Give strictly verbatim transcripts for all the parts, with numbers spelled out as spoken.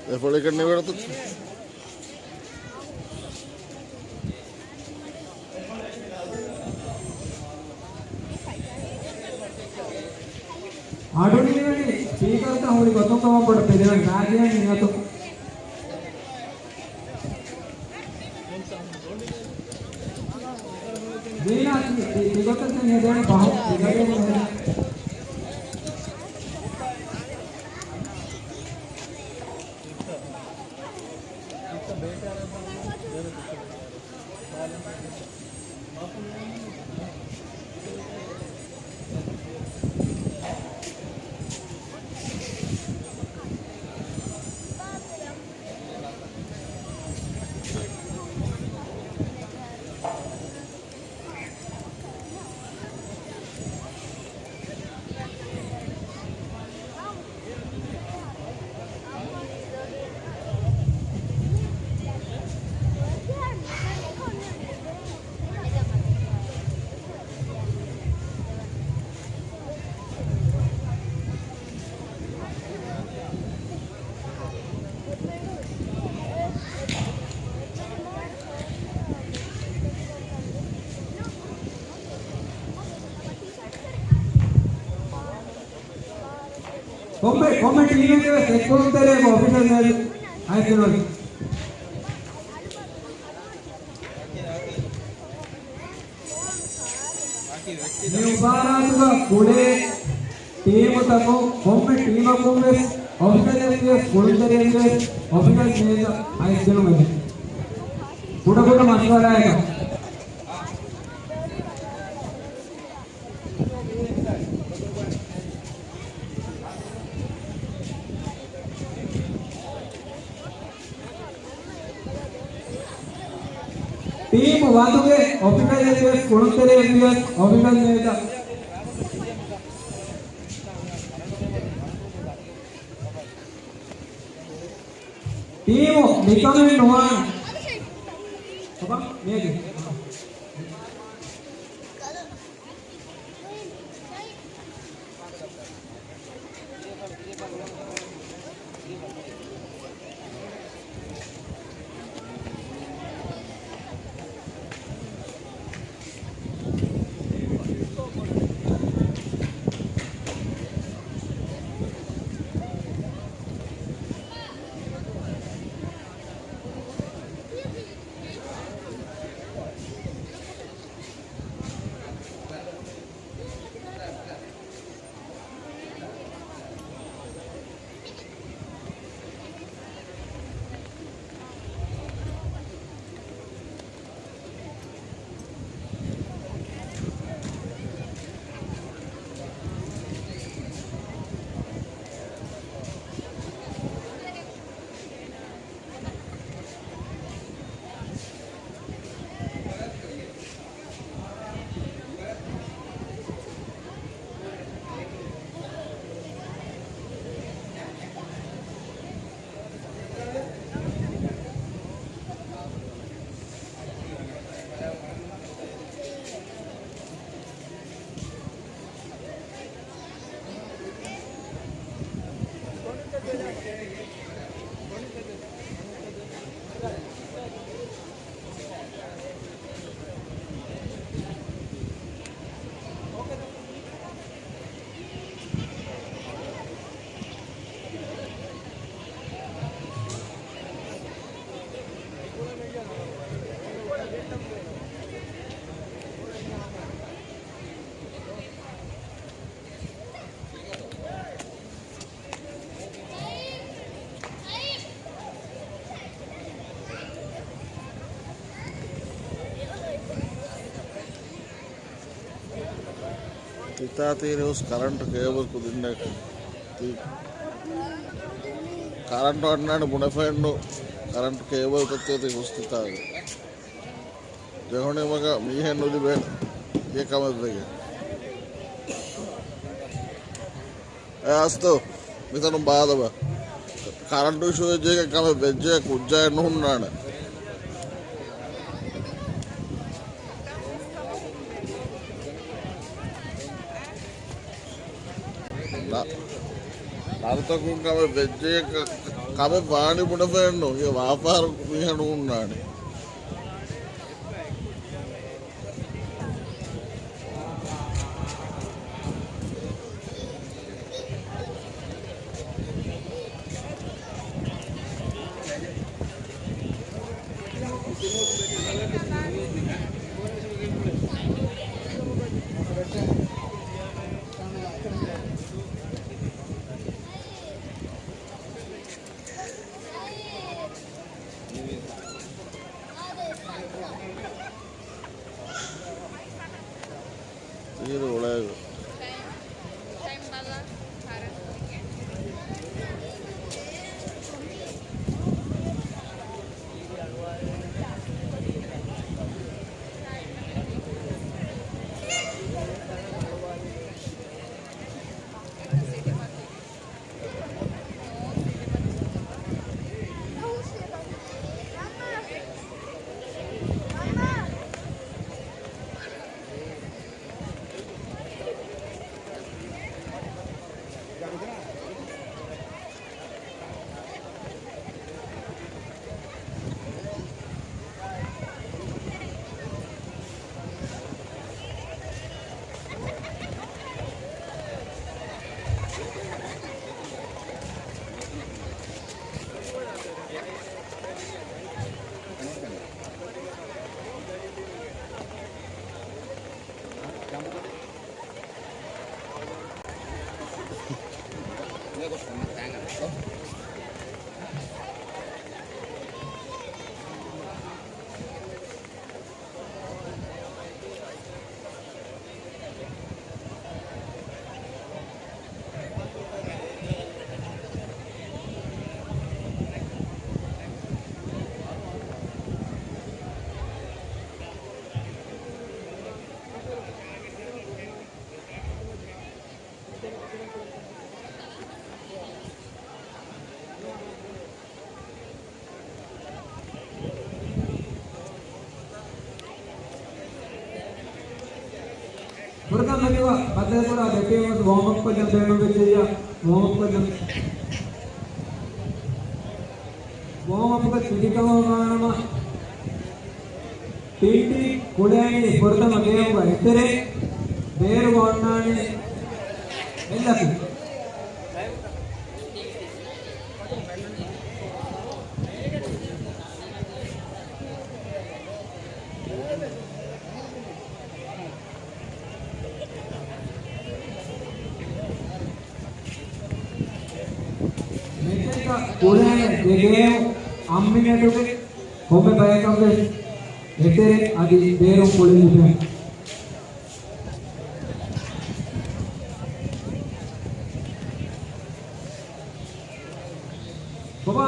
އެ ފޮޅިކަން ނިވެޅަތު. އަޑުނިވެނި ސްޕީކަރުތައް ހުރި ގޮތުން ކަމަށް ބޮޑަށް ޕެދެވެން ގާތްގެއަށް ނިޔަތު. ދީނާ ތި-، ތި-، ތިގޮތަށް ހެދޭނެ ބަހު ތިގަޑިއަށް ހެދޭނެ. ކޮންމެ، ކޮންމެ ޓީމެއްގެ ވެސް އެއްކޮޅުންތެރިޔަކު އޮފިޝަލް މޭޗް އައިސްގަންނަވާނެ. މި މުބާރާތުގަ ކުޅޭ ޓީމުތަކުން ކޮންމެ ޓީމަކުން ވެސް އޮފިޝަލް އެމްޑީއެސް ކުޅުންތެރިޔަން ވެސް އޮފިޝަލް މޭޗަށް އައިސްގަންނަވާނެ. ކުޑަކުޑަ މަޝްވަރާއަކަށް. ޓީމު ވަނުގެ އޮފިޝަލް އެމްޑީއެސް ކުޅުންތެރިޔަން ވެސް އޮފިޝަލް މޭޗަށް. ޓީމު ނިކަމެއް ނުވާނެ. ބަބާ، މިއަދު. ތިތާ ތީރި ހުސް ކަރަންޓް ކޭބަލް ކުދިންނެއް ތީ. ކަރަންޓް އަންނާނެ ބުނެފައެއްނު. ކަރަންޓް ކޭބަލް ތައްތޭ ތީ ހުސް ތިތާގެ. ޖެހުނީމަގަ މީހެއް ނުލިބޭ އެ ކަމެއް ވެގެން. އެ އަސްތު، މިތަނުން ބާލަބަ. ކަރަންޓު އިޝޫ ވެއްޖެ ކަމެއް ވެއްޖެ ކުއްޖާއެއް ނުހުންނާނެ. ނަ-، ނަރުތަކުން ކަމެއް ވެއްޖެ ކަ-، ކަމެއް ވާނީ ބުނެފައެއްނު. އެ ވާޕާރު މީހަނު ހުންނާނެ. ތީރު އުޅޭގޮ. ފުރަތަމަ މެދުވަ ބައްދަލުކުރާ ދެ ޓީމު ވެސް ވޯމް އަޕް ކޮށްލަން ބޭނުންވެއްޖެއްޔާ، ވޯމް އަޕް ކޮށްލަން. ވޯމް އަޕްގަ ތިބިކަމަށް ވާނަމަ، ޓީޓީ ކުޅޭނީ ފުރަތަމަ ގޭމުގަ އެތެރެ، ބޭރުގަ އޮންނާނީ އެއްލަކު. މެޗަކަ ކުޅޭ ދެ ގޭމު އަށް މިނެޓުގެ ކޮންމެ ބަޔަކަށްވެސް އެތެރެ އަދި ބޭރުން ކުޅެލިފެން. ކޮބާ؟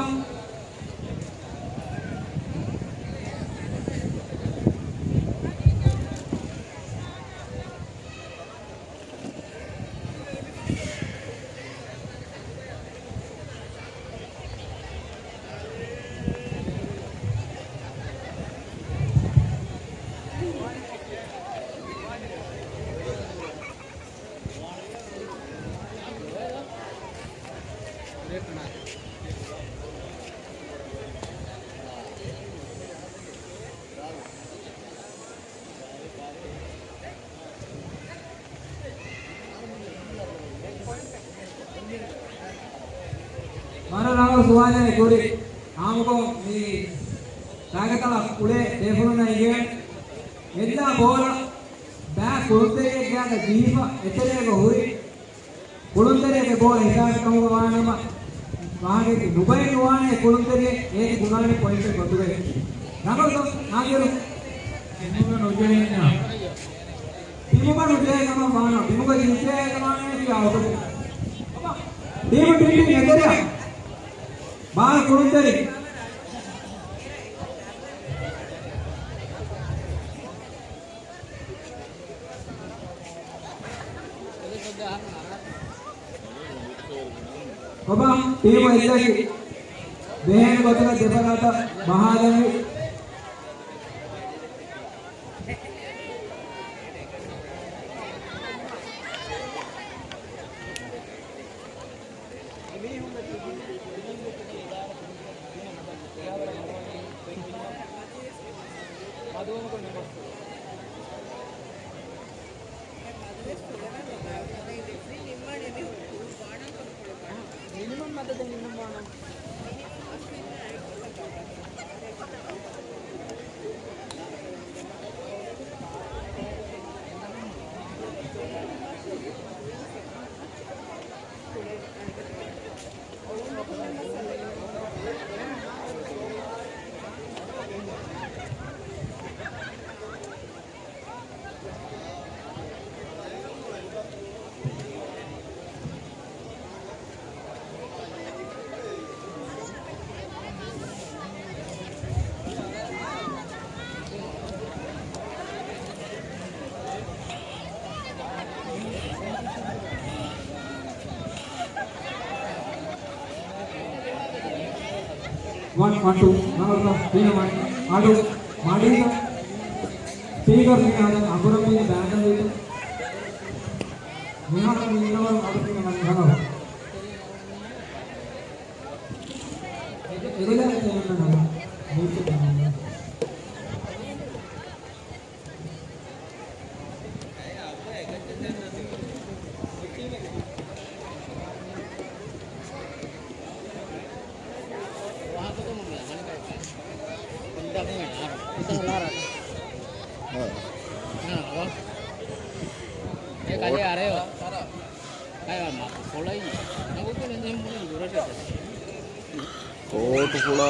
ވަރަށް ރަނގަޅު ސުވާލެއް ކުރި. އާންމުކޮށް މި ތާގަތަޅަށް ކުޅޭ ބޭފުޅުންނަށް އިނގޭ އެއްލާ ބޯޅަ ބައި ކުޅުންތެރިއެއްގާ ޖީފަ އެތެރޭގަ ހުރި ކުޅުންތެރިއެއްގެ ބޯޅަ ހިސާބު ކަމުގަ ވާނަމަ، ވާހަކައަކީ ނުބައެއް ނުވާނެ ކުޅުންތެރިއެއް އޭތި ބުނާނެ ޕޮއިންޓެއް ގޮތުގައި. ރަނގަޅު ނާޒިރު. ތިމުގަ ނުޖެހޭނަ. ތިމުގަ ނުޖެހޭ ކަމަށް ވާނަ. ތިމުގަ ޖެހޭ ކަމާނެ ކިޔާ އޮތު. ޓީމު ޓީޓީ އެތެރެއަށް. ބާރަ ކުޅުންތެރި. ކޮބާ ޓީމު އެއްލަކީ ބެހޭނެ ގޮތަކަށް ދެފަރާތަށް ބަހާލަންވީ. މިނިމަމް އަދަދެއް ނިންމަން ވާނަން. ވަން، ވަން، ޓޫ، ނަމަރު ހީނަމަން، އަޑު، މަޑީގަ، ސްޕީކަރ މިހާރު އަނބުރަމީގެ ބޭންޑަށް ވީތަ؟ މިހާރު މިންނަވަރު އަޑު ހީނަމަން ނަމަރު. އެ-، އެގޮލާ ތެރެންނަ ނަމަ. މީސް ނަމަ. ކޯޓު ފުޅާ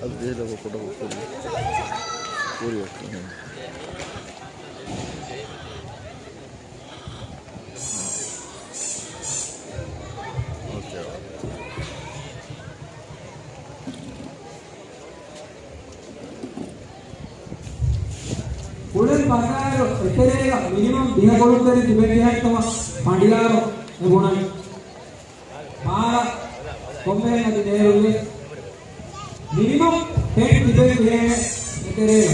އަދި ދިހަ ކުޑަ ކުކުރު ކުރިއަކީ. ކުޅެން ބަސާއިރު އެތެރޭގަ މިނިމަމް ދިހަ ކޮޅުންތެރި ތިބެންޖެހޭތޯ ފަނޑިޔާރު އެބުނަނީ. ބާރަ ކޮންމެހެން އަދި ނޭރުވި. މިނިމަމް ޓެން ތިބެން ޖެހޭނެ އެތެރޭގަ.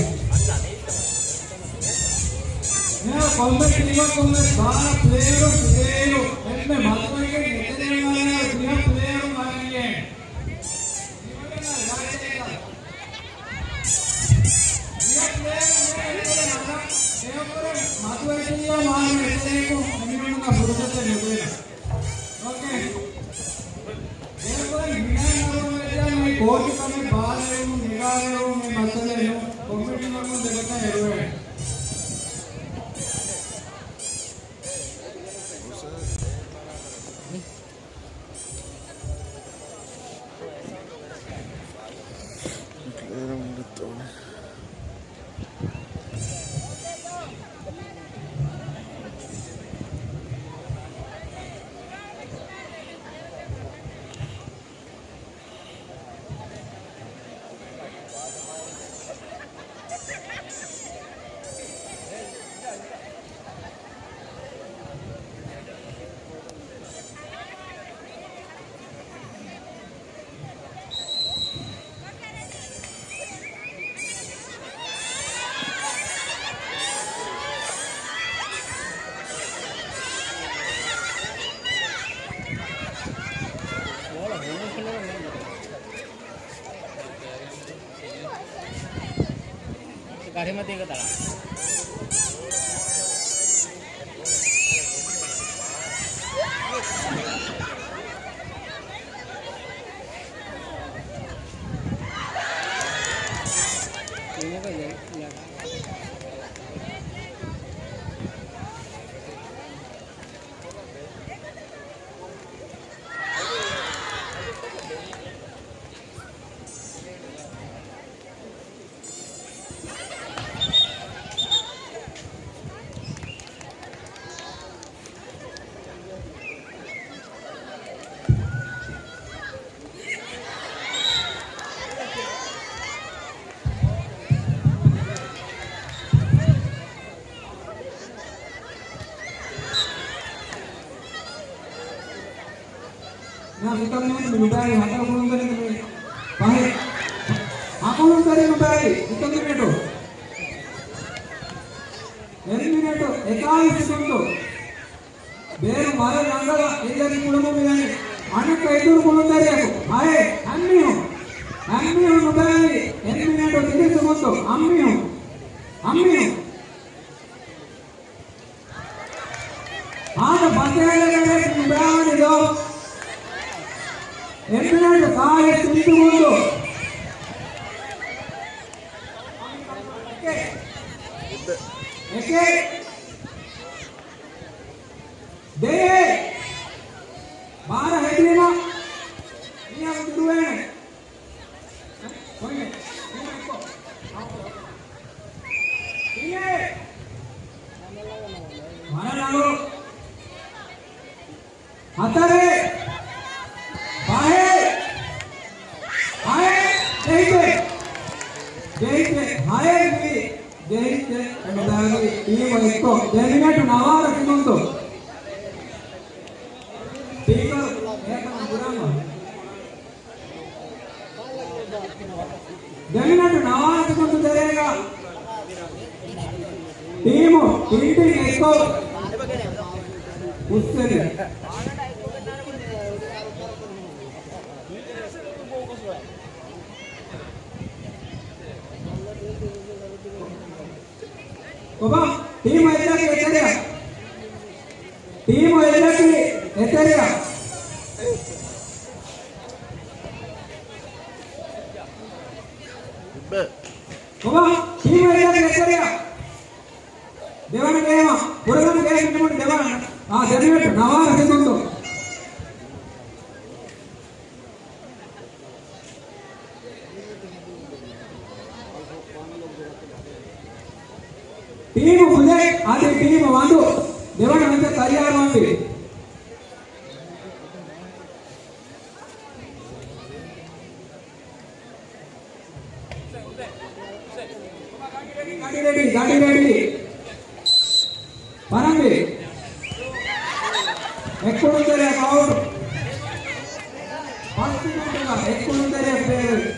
މިހާރު ކޮންމެ ޓީމަކުން ވެސް ބާރަ ޕްލޭޔަރުން ތިބޭއިރު އެންމެ މަދުވެގެން އެތެރެއިން ދިހަ ޕްލޭޔަރުން އަންނަނީ. ކޯޗު ކަމެއް ބާރައިވުމުން ނިގާރައިވުމުން މައްސަލައެއް ނޫން. ކޮމިޓީ މަގުން ދެގޮތަށް އެރުވޭނެ. ކަރިމަތީގަ ތަޅާ. ނާ މިކަން މި މި މި ބައި ހަތަރު ކުޅުންތެރިން މި ފަހެ. ކުޅުންތެރިން ނުބައި އެކަން މިނެޓު. އެއް މިނެޓު އެކާވީސް ސެކަންޑު. ބޭރު މަރަށް ރަނގަޅަށް އެއްލައި ކުޅުމުން މިދަނީ. އަނެއްކަ އިތުރު ކުޅުންތެރިޔަކު. ހައެއް، އަންމީހުން. އަންމީހުން ނުބައި އެއް މިނެޓު ތިރީސް ސެކަންޑު. އަންމީހުން. އަންމީހުން. ހާދަ ފަސޭހަ ލެވެލެއް ނުބައިވަނީ ދޯ. އެއް މިނެޓު ސާޅީސް ތިން ސެކަންޑު. އެކެއް. އެކެއް. ދޭ. ބާރަ ހެދީމަ. މީހަކު ދުރުވޭނެ. ހަތަރެއް، ފަހެއް، ހައެއް، ޖެހިއްޖެ، ޖެހިއްޖެ، ހައެއް މި، ޖެހިއްޖެ، އެންމެ ދާނީ ޓީމު އެއްކޮށް، ދެ މިނެޓު ނަވާރަ ސެކަންޑު. ސްޕީކަރ، އެހެން ކުރާމަ. ދެ މިނެޓު ނަވާރަ ސެކަންޑު ތެރޭގަ ޓީމު ޓިންޓިން އެއްކޮށް ހުސްވެލި. ކޮބާ؟ ޓީމު އެއްލަކީ އެތެރެއަށް. ޓީމު އެއްލަކީ އެތެރެއަށް. ކޮބާ؟ ޓީމު އެއްލަކީ އެތެރެއަށް. ދެވަނަ ގޭމަށް. ފުރަތަމަ ގޭމް ދެވަނަ. އާ، ދެ މިނެޓު ނަވާރަ ސެކަންޑު. ޓީމު ފުލެއް އަދި ޓީމު ވަންދު ދެވަނަ މެޗަށް ތައްޔާރުވަންވީ. ގަޑި ރެޑީ، ގަޑި ރެޑީ. ފަރަނގި. އެއްކުޅުންތެރިޔާ އައުޓް. ފަސް މިނެޓުގަ އެއްކުޅުންތެރިޔަކު ބޭރުވި.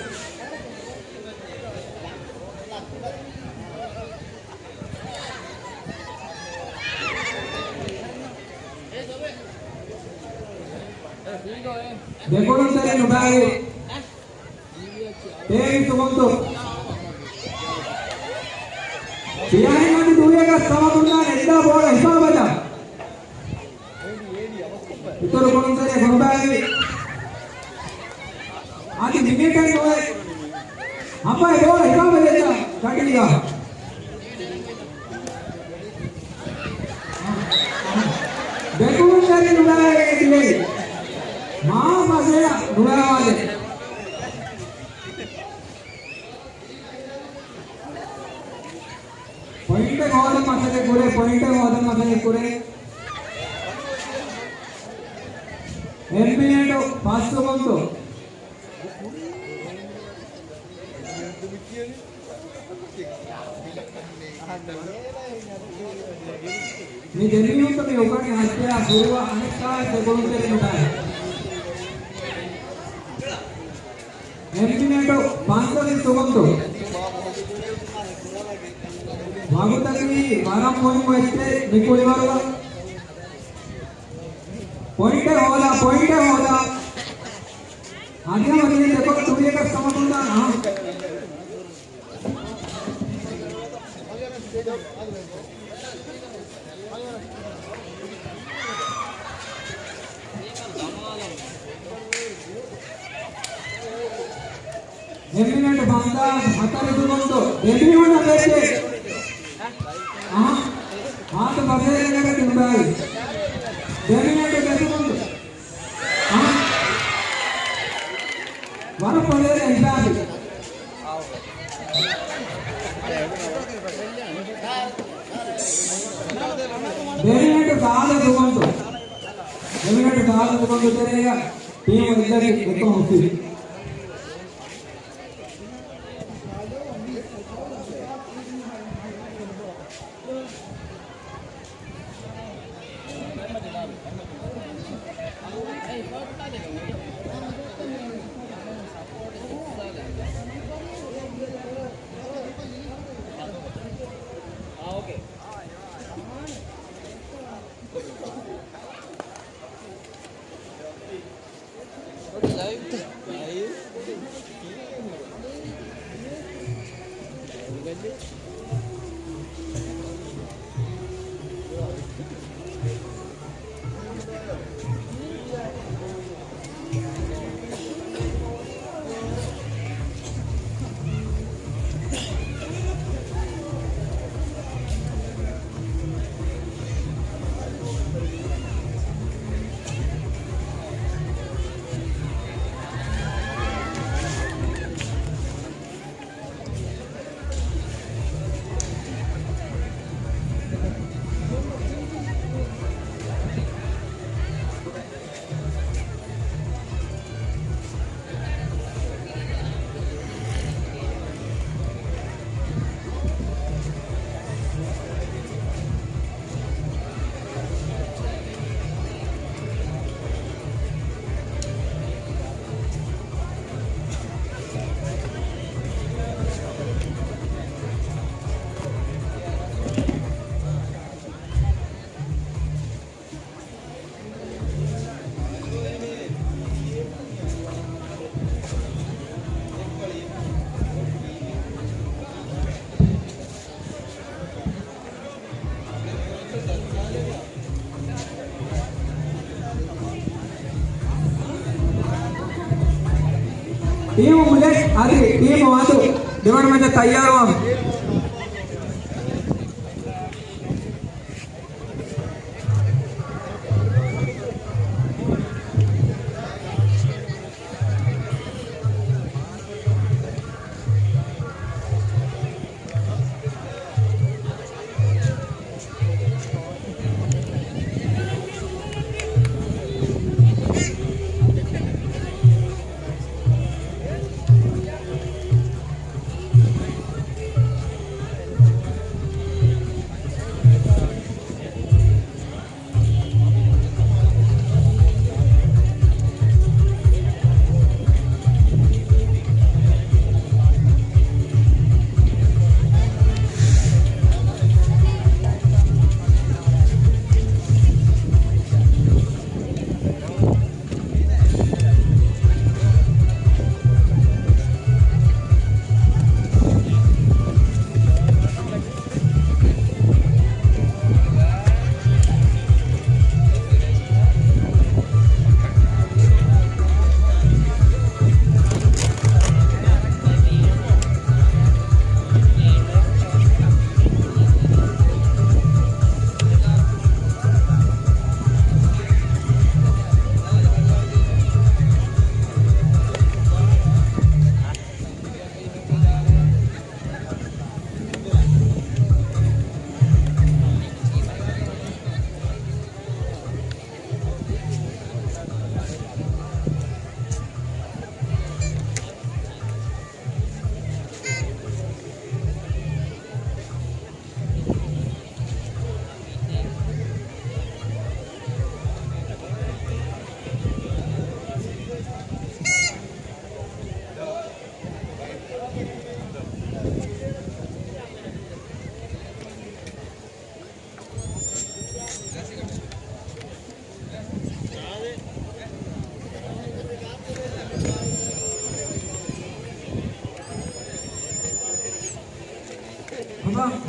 ދެކުޅުންތެރި ނުބައި. ތޭވީސް ސެކަންޑު. ފިޔާހިނގާނި ދުވިޔަކަސް ސަމަކުންދާނެ އެއްދާ ބޯޅަ ހިސާބަށް. އިތުރު ކުޅުންތެރި ނުބައި. އަދި މިނިޓެއް ނުވެ. ހަމައެ ބޯޅަ ހިސާބަށް ދެއްތާ ކަޓިލިގާ. ދެކުޅުންތެރި ނުބައި ދިވެހި. މާ ފަސޭހަ ނުބައިވާދޭ. ޕޮއިންޓެއް ހޯދަން މަސައްކަތް ކުރޭ، ޕޮއިންޓެއް ހޯދަން މަސައްކަތް ކުރޭ. އެއް މިނެޓު ފަސް ސެކަންޑު. މި ދެމީހުން މި އުކަނި ހައްޖަޔާ ފުރުވާ އަނެއްކާ ދެކޮޅުންތެރި ނުބައި. އެއް މިނެޓު ފަންސަވީސް ސެކަންޑު. ވަގުތަކީ ވަރަށް މުހިއްމު އެއްޗެއް މި ކުޅިވަރުގަ. ޕޮއިންޓެއް ހޯދާ، ޕޮއިންޓެއް ހޯދާ. އަދި ހަމަ ދިވެހި ދެކޮޅު ތުރިޔަކަސް ސަމަކުންދާނަ. އެއް މިނެޓު ފަންސާސް ހަތަރު ސެކަންޑު ދެމީހުންނަށް ދެއްޗެއް. އަހަ، ހާދަ ފަސޭހަ ނުބައި. ދެ މިނެޓު ދެ ސެކަންޑު. އަހަ. ވަރަށް ފަސޭހަ ހިސާބެއް. ދެ މިނެޓު ސާޅީސް ސެކަންޑު. ދެ މިނެޓު ސާޅީސް ސެކަންޑު ތެރޭގަ ޓީމު އެއްލަކީ އެއްކޮށް ހުސްވި. ޓީމު ބުލެޓް އަދި ޓީމު ވަދު ދެވަނަ މެޗަށް ތައްޔާރުވާން.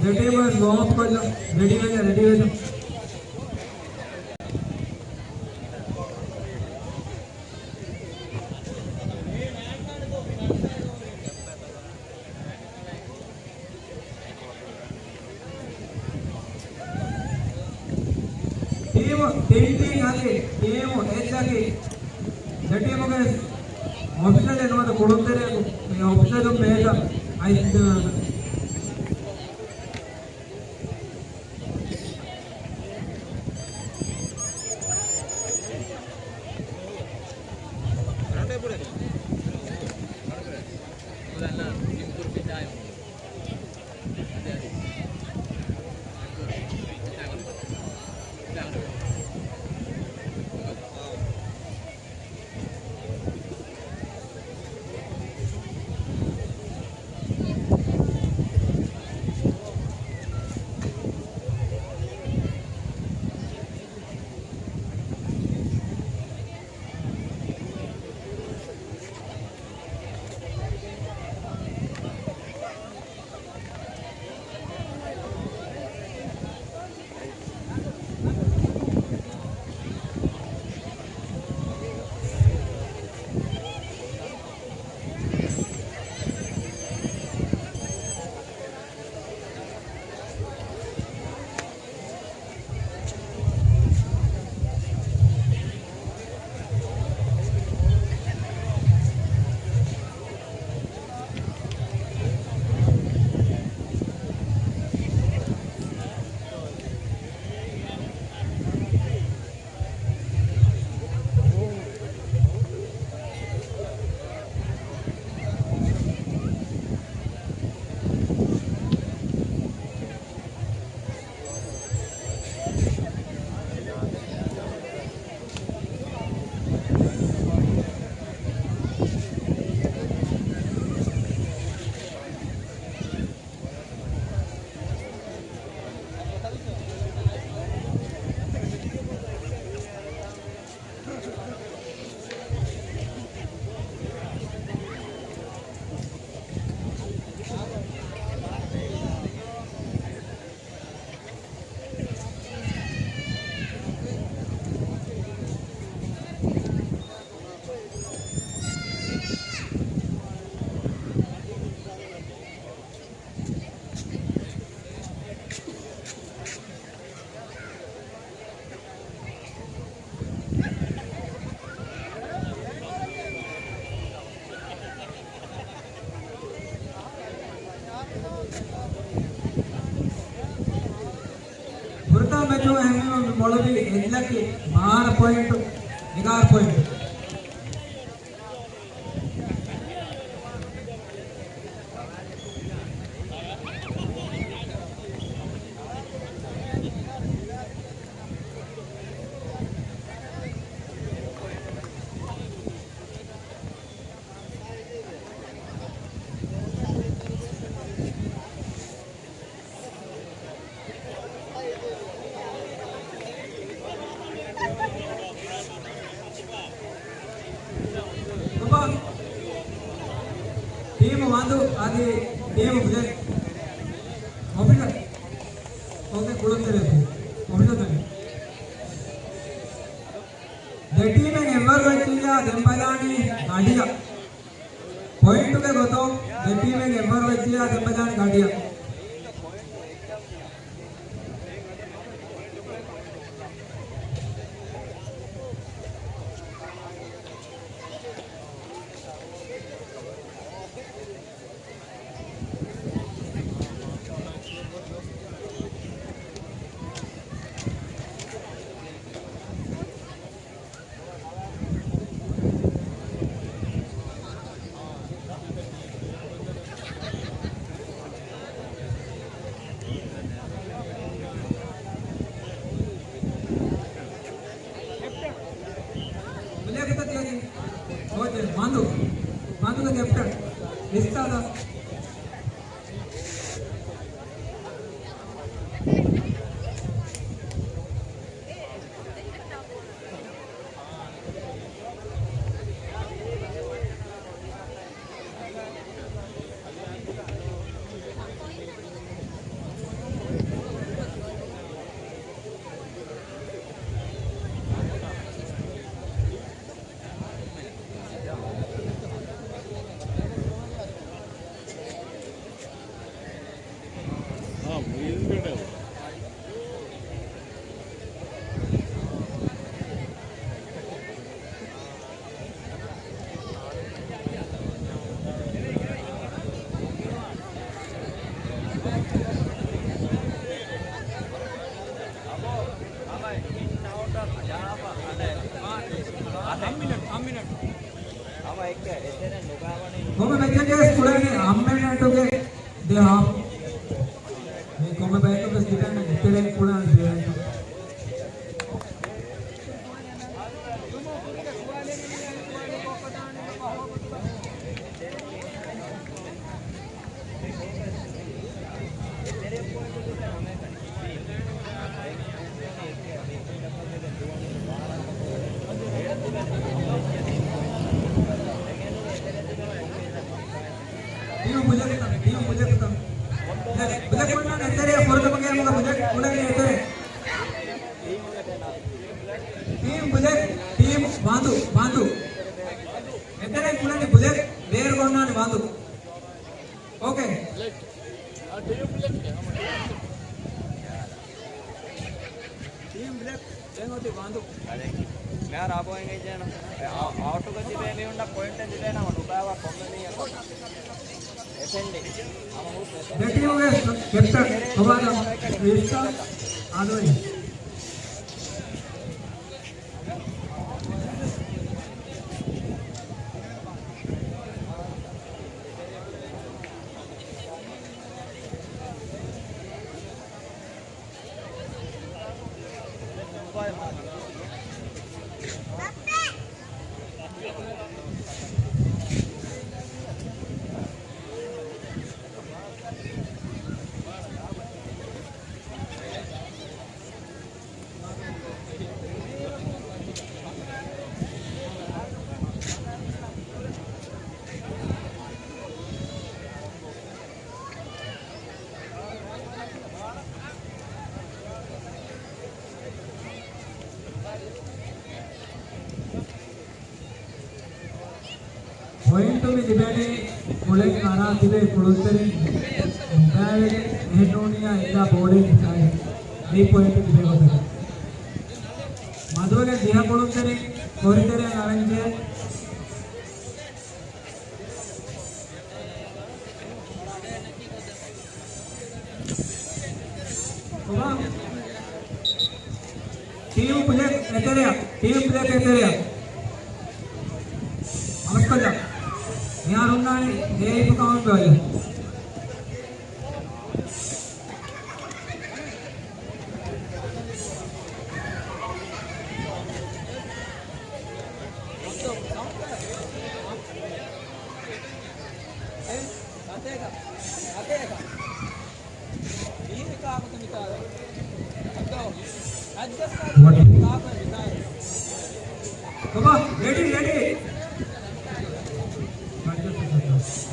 ދެ ޓީމު ވޯމް އަޕް ކޮށްލަ، ރެޑީ ވެލަ، ރެޑީ ވެލަ. ޓީމު، ޓީމް އަދި ޓީމު އެއްޗަކީ ދެ ޓީމުގެ އޮފިޝަލެއް ނުވަތަ ކުޅުންތެރިޔަކު މި އޮފިޝަލުން މޭޗަށް އައިސް ދިނުމެވެ. އެއްލަކީ ބާރަ ޕޮއިންޓު، އެގާރަ ޕޮއިންޓު. ޓީމު ވަންދު އަދި ޓީމު ބްލެކް އޮފިޝަލް ކޮންމެ ކުޅުންތެރި އޮފިޝަލް ދެ ޓީމެއް އެއްވަރު ވެއްޖިއްޔާ ދެން ބަލާނީ ގަޑިއަށް. ޕޮއިންޓުގެ ގޮތުން ދެ ޓީމެއް އެއްވަރު ވެއްޖިއްޔާ ދެން ބަލާނީ ގަޑިއަށް. ކެޕްޓަން. ކޯޗް މަންދު. މަންދުގެ ކެޕްޓަން. އިސްތާދަ. ކޮންމެ މެޗެއްގެ ކުޅެނީ އަށް މިނެޓުގެ ދެ ހާފް. މި ކޮންމެ ބަޔަކު ވެސް ޑިފެންޑް އެތެރެއިން ކުޅަން ދެވޭނެ. ޓީމު ބުލެކުތަން، ޓީމު ބުލެކުތަން. ބުލެކް، ބުލެކް ކުޅުން އެތެރެ، ފުރަތަމަ ގޭމުގަ ބުލެކް ކުޅެނީ އެތެރެ. ޓީމް ބުލެކް، ޓީމް ވަންދު، ވަންދު. އެތެރެ ކުޅެނީ ބުލެކް، ބޭރު ގޮންނާނެ ވަންދު. އޯކޭ. ޓީމް ބްލެކް ދެން އޮތީ ވަންދު. މިހާރު އާބޯ އެނގޭ ޖޭނަ. އަ-، އައުޓުގަ ތިބޭ މީހުންނަށް ޕޮއިންޓެއް ލިބޭނަމަ ނުބައިވާ ކޮންމެ މީހަކު. އެފެންޑި. ހަމަ ހުސް އެފެންޑި. ދެ ޓީމުގެ ކެޕްޓަން ކޮމާންޑަރ ރިޝްކާ އާދޮއި. ޕޮއިންޓު މި ލިބޭނީ ކުޅެން އަރާ ތިބޭ ކުޅުންތެރިން އުނދާވެގެން އެހެންނޫނިއްޔާ އެއްލާ ބޯޑެއް ހިފާގެން މި ޕޮއިންޓު ލިބޭ ގޮތަކަށް. މަދުވެގެން ދިހަ ކުޅުންތެރިން ކޮރިތެރެއަށް އަރަންޖެ. ކޮބާ؟ ޓީމު ތެރެއަށް އަވަސްކޮށްލަ މިހާރު ހުންނާނީ އޭއިޕް ކަމަށް ބެވަލެ.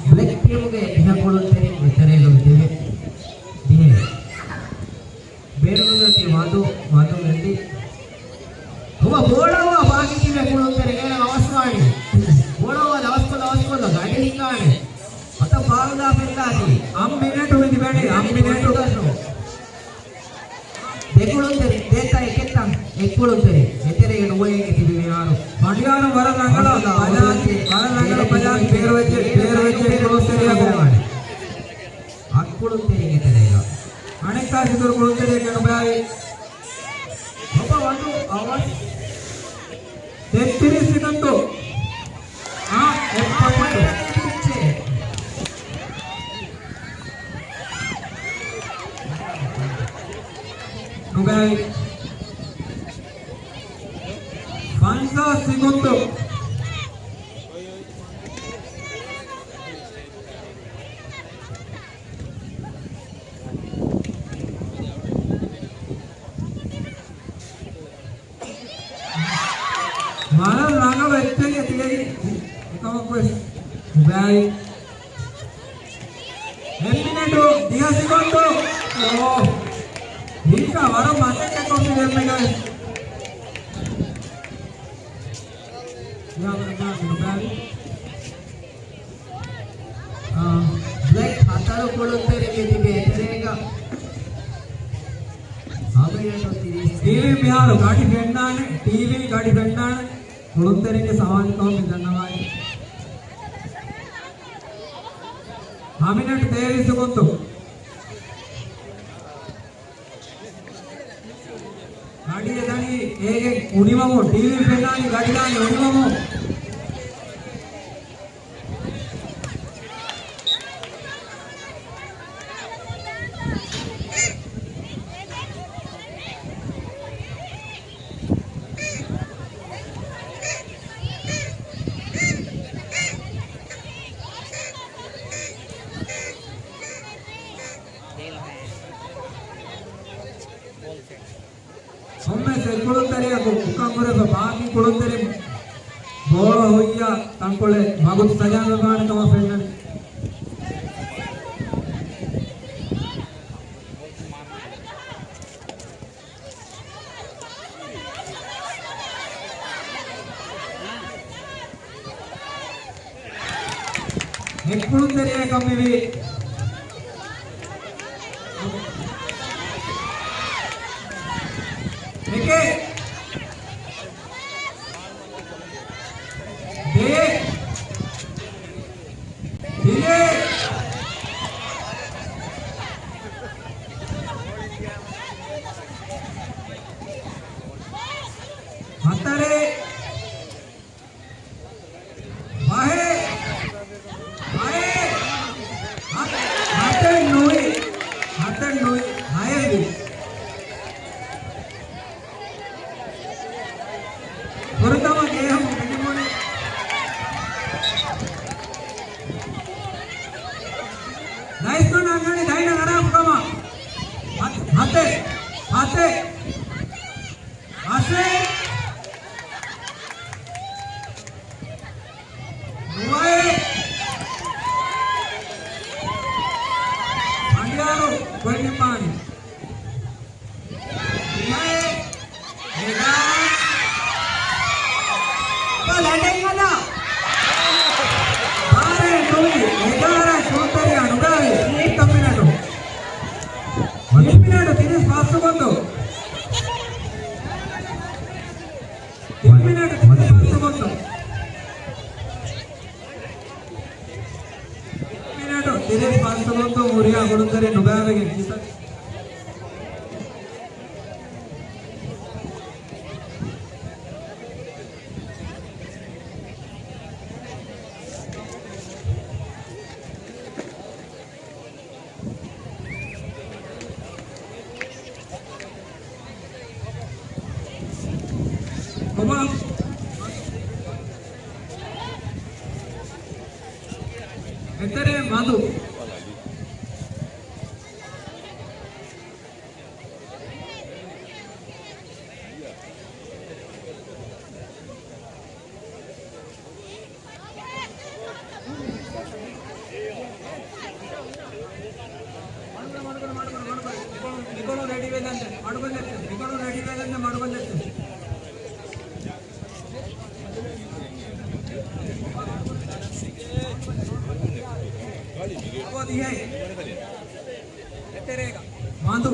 ބްލެކް ޓީމުގެ ދިހަ ކުޅުންތެރިން އެތެރޭގަ ދިވެ. ދިހަ. ބޭރުގަދަ ތި ވަދު، ވަދު ވެއްދި. ހުވަ ބޯޅަވާ ބާކީ ތިބެ ކުޅުންތެރި ގޭނަ އަވަސްވާނީ. ބޯޅަވާ އަވަސްކޮށްލަ، އަވަސްކޮށްލަ ގަޑި ހިނގާނެ. އަތަށް ފާޅުދާ ފެންދާތީ. އަށް މިނެޓު މި ތިބެނީ، އަށް މިނެޓު. ދެ ކުޅުންތެރި، ދޭތާ އެކެއްތަ؟ އެއް ކުޅުންތެރި. އެތެރޭގަ ނުވައެއް ތިބި މިހާރު. ފަނޑިޔާރު ވަރަށް ރަނގަޅަށް ބަލާން، ވަރަށް ރަނގަޅަށް ބަލާން ބޭރުވެއްޖެ، ބޭރުވެއްޖެ ކުޅުންތެރިއަކު. އަށް ކުޅުންތެރިން އެތެރޭގަ. އަނެއްކާ ސިދުރު ކުޅުންތެރިއެއްގަ ނުބައިވި. އޮބަ ވަންދު އަވަސް. ތެއްތިރީސް ސިކަންތު. އާ، އެއް ޕޮއިންޓު. ނުބައިވި. ފަންސާސް ސިކަންތު. ވަރަށް ރަނގަޅު އެއްޗެއް ތިޔައީ. އެކަމަކުވެސް ނުބައި. އެއް މިނެޓު ދިހަ ސިކަންތު. އޯ. ހީކާ ވަރަށް މަސައްކަތް ކޮށްފި އެންމެގައި. ނުބައި. އާ، ބްލެކް ހަތަރު ކުޅުންތެރިން ތިބި އެތެރޭގަ. ހަމަޔަށް ތިރީސް. ޓީވީ މިހާރު ގަޑި ފެންނާނެ، ޓީވީ ގަޑި ފެންނާނެ. ކުޅުންތެރިންގެ ސަވާލު ކަމަށް މި ދަންނަވާލީ. ހަމިނެޓް ތޭވީސް ސެކަންޑް. ގަޑިއެއް ދަނީ އޭގެ އުނިވަމުން، ޓީވީ ފެންނާނީ ގަޑި ދާނީ އުނިވަމުން. ކޮންމެސް އެއް ކުޅުންތެރިއަކު އުކަން ހުރެފަ ބާކީ ކުޅުންތެރިން ބޯޅަ ހުއްޔާ ތަންކޮޅެއް ވަގުތު ސަޖާވެފާނެ ކަމަށް ފެންނަނީ. އެއް ކުޅުންތެރިއެއް ކަން މިވީ. އެކެއް. ދޭ. ދިލޭ. ހަތަރެއް. ފަހެއް. ހަތެއް. ހަތެއް ނުވި. ހަތެއް ނުވި. ހައެއް ވި. ފުރަތަމަ ގޭހަކު މިނިމުނި. ލައިސް ކޮން އަންގަނީ ދައިނަ ހަރާފު ކަމަށް. ހަތް، ހަތެއް، ހަތެއް. އަސެއް. ނުވައެއް. ފަނޑިޔާރު ގޮތް ނިންމާނީ. ނުވައެއް. އެގާރަ. ބަލަ ޑެންގަލަ. ބާރަ ނުވި. އެގާރަ ކުޅުންތެރިޔާ ނުބައިވި. އެއް ކަމިނަޓު. ތިން މިނެޓު ތިރީސް ފަސް ސެކަންޑު. ތިން މިނެޓު ތިރީސް ފަސް ސެކަންޑު. މިނެޓު ތިރީސް ފަސް ސެކަންޑު ހުރިހާ ކުޅުންތެރި ނުބައިވެގެން ކިތައް. އެތެރޭ މަދު. މިކޮޅު ރެޑީ ވެލަންދެން މަޑުބަލައްޗަށް، މިކޮޅު ރެޑީ ވެލަންދެން މަޑުބަލައްޗަށް. އަބަދު ދިހައެއް. އެތެރޭގަ. މަދު.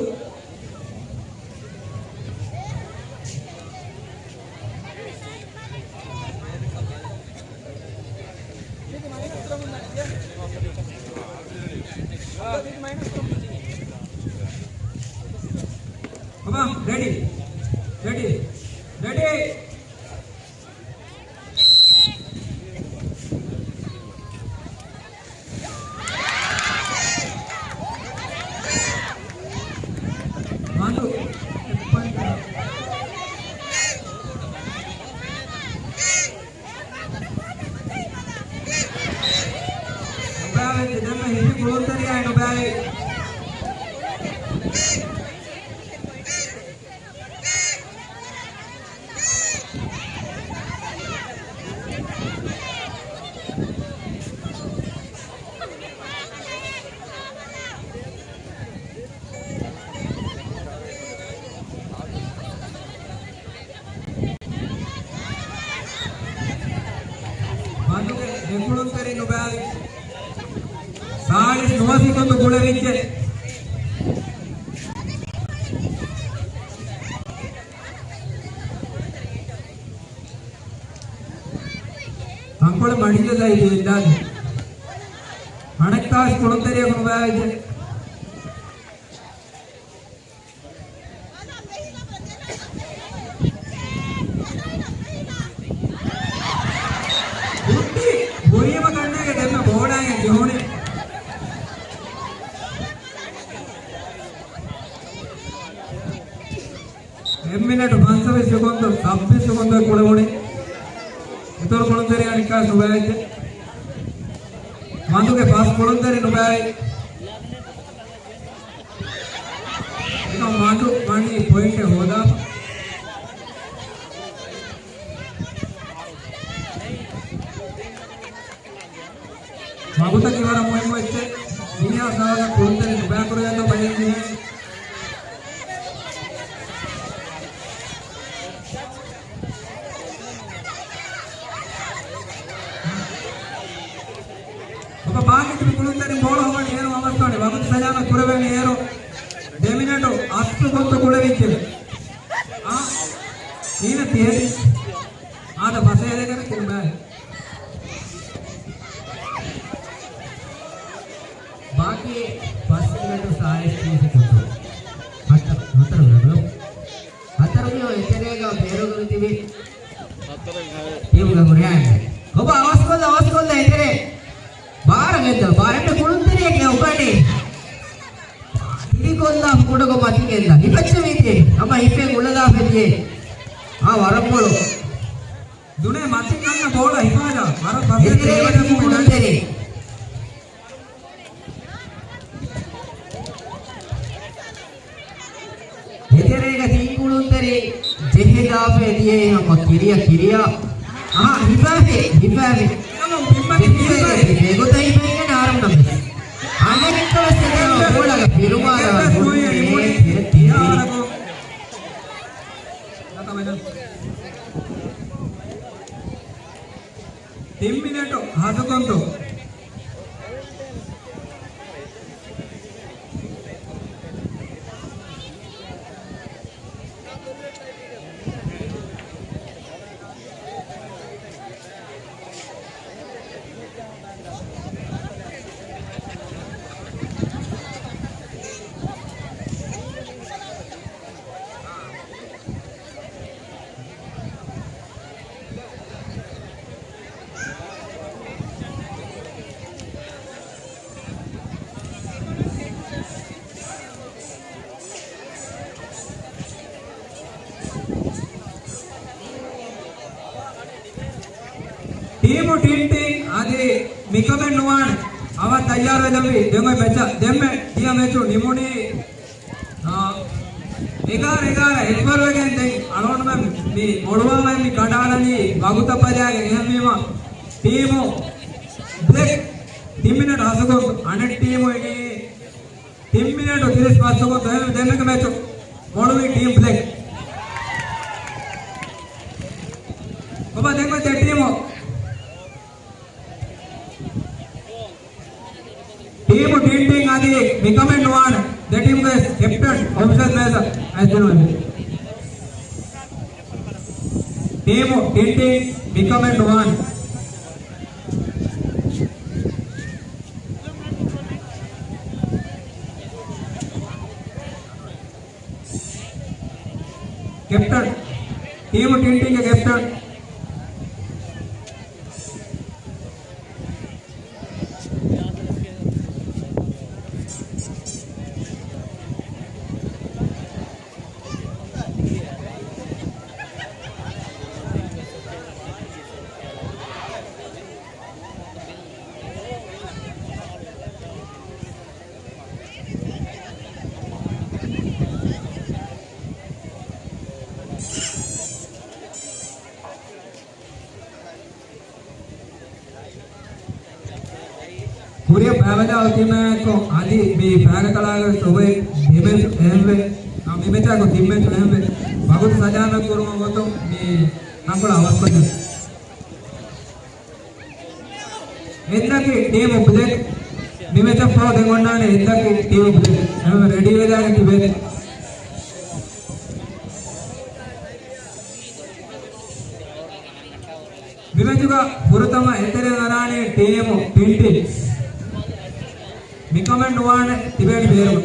ކޮބާ، ރެޑީ. ރެޑީ. ރެޑީ. މަދު. ނުބާވެއްޖެ، ދެންމެ ހިފި ކުޅުންތެރިޔާއެއް ނުބާވޭ. މަދުގެ ދެކުޅުންތެރި ނުބާވި. ސާޅީސް ނުވަ ސިކުންދު ގުޅެވިއްޖެ. ތަންކޮޅެއް މަޑިއްލަދާ އިދިވެއްދާނެ. އަނެއްކާވެސް ކުޅުންތެރިޔަކު ނުބާވެއްޖެ. ހުއްޓި ހުރީމަ ކަންނޭގެ ދެންމެ ބޯޑާއެއް ޖެހުނީ. އެއް މިނެޓު ފަންސަވީސް ސެކުންދު، ސައްބީސް ސެކުންދު ކުޅެވުނީ. އިތުރު ކުޅުންތެރި އަނެއްކާވެސް ނުބާވެއްޖެ. މަދުގެ ފަސް ކުޅުންތެރި ނުބާވި. މަދު ވަނީ ޕޮއިންޓެއް ހޯދާފަ. މަގުތަކީ ވަރަށް މުހިއްމު އެއްޗެއް. މިނިހާ ސާވަކަށް ކުޅުންތެރި ނުބައިކުރެވޭތޯ ބަލަން ޖެހޭނެ. އޮބަ ބާކީ ތިބި ކުޅުންތެރިން ބޯޅަ ހޮވަން އޭރު އަވަސްވަނީ. ވަގުތު ސަލާމަތް ކުރެވޭނީ އޭރު. ދެ މިނެޓު އަސްލު ގޮތުން ކުޅެވިއްޖެ. އާ، ހީނަ ތިހެދި. އާދަ ފަސޭދަ ކަމެއް ކުރުމާ. ބާކީ ފަސް މިނެޓު ސާޅީސް ތިރީސް ސެކުންޑު. ހަތަރު، ހަތަރު މިނެޓު. ހަތަރު މިނެޓު އެތެރޭގަ ބޭރުގަނެ ތިބި. ޓީމުގެ ހުރިހާ އެންމެ. އޮބަ އަވަސްކޮށްލަ، އަވަސްކޮށްލަ އެތެރޭ. ބާރަ ގެންދަ، ބާރަ އެންމެ ކުޅުންތެރިޔަކީ އުކަނީ. ތިރިކޮށްލާ ކުޑަކޮށް މަތިގެންދާ. ހިފައްޗެވީތީ. ހަމަ ހިފެން އުޅަލާފަ ދިޔަ. އާ ވަރަށް ބޮޑު. ދުނޭ މަތިން އަންނަ ބޯޅަ ހިފާލާ. ވަރަށް ފަސޭ އެތެރޭގަ ތިބި ކުޅުންތެރި. އެތެރޭގަ ތިން ކުޅުންތެރި ޖެހިލާފަ ދިޔައީ ހަމަ ކިރިޔަ ކިރިޔަ. އާ، ހިފާފި، ހިފާފި. ހިފާފި. ބޭގޮތަށް ހިފައިގެން އާރަމް ނަމަ. އަނެއްކާ ސެކަންޑް ބޯޅަގަ ފިރުމާލާ ހުރި ތިން ތިން. ތިން މިނެޓު ހަތަރު ސެކަންޑު. ޓީމު ޓިންޓިން އަދި މިކަމެއް ނުވާނެ. ހަމަ ތައްޔާރުވެލައްވި ދެން އޮތް މެޗަށް. ދެންމެ ދިޔަ މެޗު ނިމުނީ، އާ، އެގާރަ އެގާރަ އެކުވެރިވެގެން. ދެން އަޅުގަނޑުމެން މި މޮޅުވާލަނީ މި ކަނޑާލަނީ ވަގުތަށް ބަލާގެން. އެހެންވީމަ ޓީމު ބްލެކް ތިން މިނެޓް ހަސަގޮން އަނެއް ޓީމު އިނީ ތިން މިނެޓު ތިރީސް މަސްތަކުން ދެން ދެންމެގެ މެޗު މޮޅުވީ ޓީމް ބްލެކް. ބަބާ ދެން ދެ ޓީމު. ޓީމު ޓިންޓިން އަދި މިކަމެއް ނުވާނެ. ދެ ޓީމުގެ ކެޕްޓަން އޮފިޝަލް މޭޒަށް އައިސްދިނުމެވެ. ޓީމު ޓިންޓިން މިކަމެއް ނުވާނެ. ކެޕްޓަން، ޓީމު ޓިންޓިންގެ ކެޕްޓަން. ކުރިއަށް ބައިވެލާ އޮތީމާއެކު އަދި މި ފައިގަތަޅާގެ ސޮބެ ދެމެޗު އެހެންވެ. އާ، މި މެޗާއެކު ތިން މެޗު އެހެންވެ. ވަގުތު ސަލާމަތް ކުރުމަށް ގޮތުން މި ތަންކޮޅު އަވަސްކޮށްލި. އެއްލަކީ ޓީމު ބްލެކް. މި މެޗަށް ފަހު ދެން އޮންނާނެ އެއްލަކީ ޓީމު ބްލެކް. އެހެންވެ ރެޑީ ވެލާގެން ތިބޭ. މިމެޗުގަ ފުރަތަމަ އެތެރެއަށް އަރާނީ ޓީމު ޓިންޓިން. މިކަމެއް ނުވާނެ ތިބޭނީ ބޭރުގަ.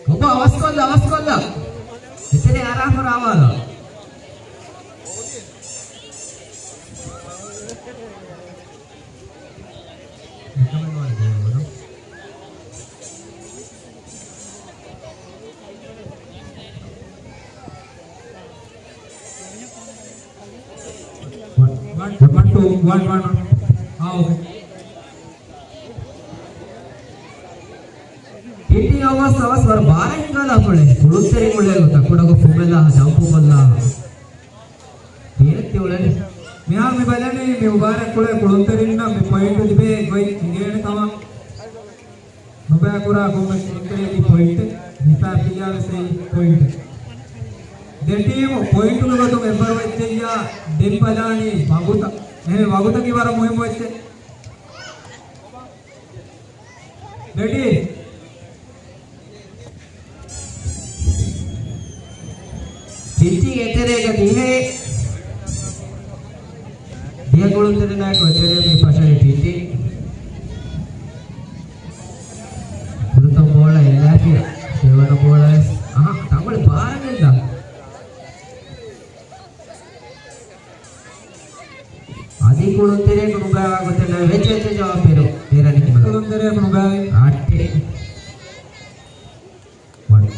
ބަބާ އަވަސްކޮށްލަ، އަވަސްކޮށްލަ. އެތެރެއަށް އަރާފަ ރާވާލާ. މިކަމެއް ނުވާނެ ބޭރުގަ. ވަން، ވަން، ވަން، ޓޫ، ވަން، ވަން، ވަން. އާ، އޯކޭ. ޓިންޓިން އަވަސް، އަވަސް ވަރަށް ބާރަށް ހިނގާލާފަޅެ. ކުޅުންތެރިން އުޅޭ ގޮތަށް ކުޑަކޮށް ފުމެލާ، ޖަމްޕު ކޮށްލާ. ތިޔަ ތިއުޅެނީ. މިހާރު މި ބަލަނީ މި މުބާރާތް ކުޅޭ ކުޅުންތެރިންނަށް މި ޕޮއިންޓު ލިބޭ ގޮތް ހިނގޭނެ ކަމަށް. ނުބައިކުރާ ކޮންމެ ކުޅުންތެރިއަކީ ޕޮއިންޓެއް، ހިސާބް ކިޔާވެސް އެއީ ޕޮއިންޓެއް. ދެ ޓީމު ޕޮއިންޓުގެ ގޮތުން އެއްވަރު ވެއްޖެއްޔާ ދެން ބަލާނީ ވަގުތަށް. އެހެން ވަގުތަކީ ވަރަށް މުހިއްމު އެއްޗެއް. ރެޑީ؟ ޓިންޓިން އެތެރޭގަ ދިހައެއް. ދިހަ ކުޅުންތެރިންނާއެކު އެތެރެއަށް މި ފަށަނީ ޓިންޓިން. ފުރަތަމަ ބޯޅަ އެއްލާފިޔާ. ދެވަނަ ބޯޅަ ވެސް. އަހަ، ތަންކޮޅެއް ބާރަށް ގެންދާ. އަދި ކުޅުންތެރިޔަކު ނުބައިވާ ގޮތެއް ނަމަ ވެއްޖެ ވެއްޖެ ޖަވާބު ބޭރު. ބޭރަށް ނިކުމެލާ. ކުޅުންތެރިޔަކު ނުބައިވި. އައްޓެއް. ވަން.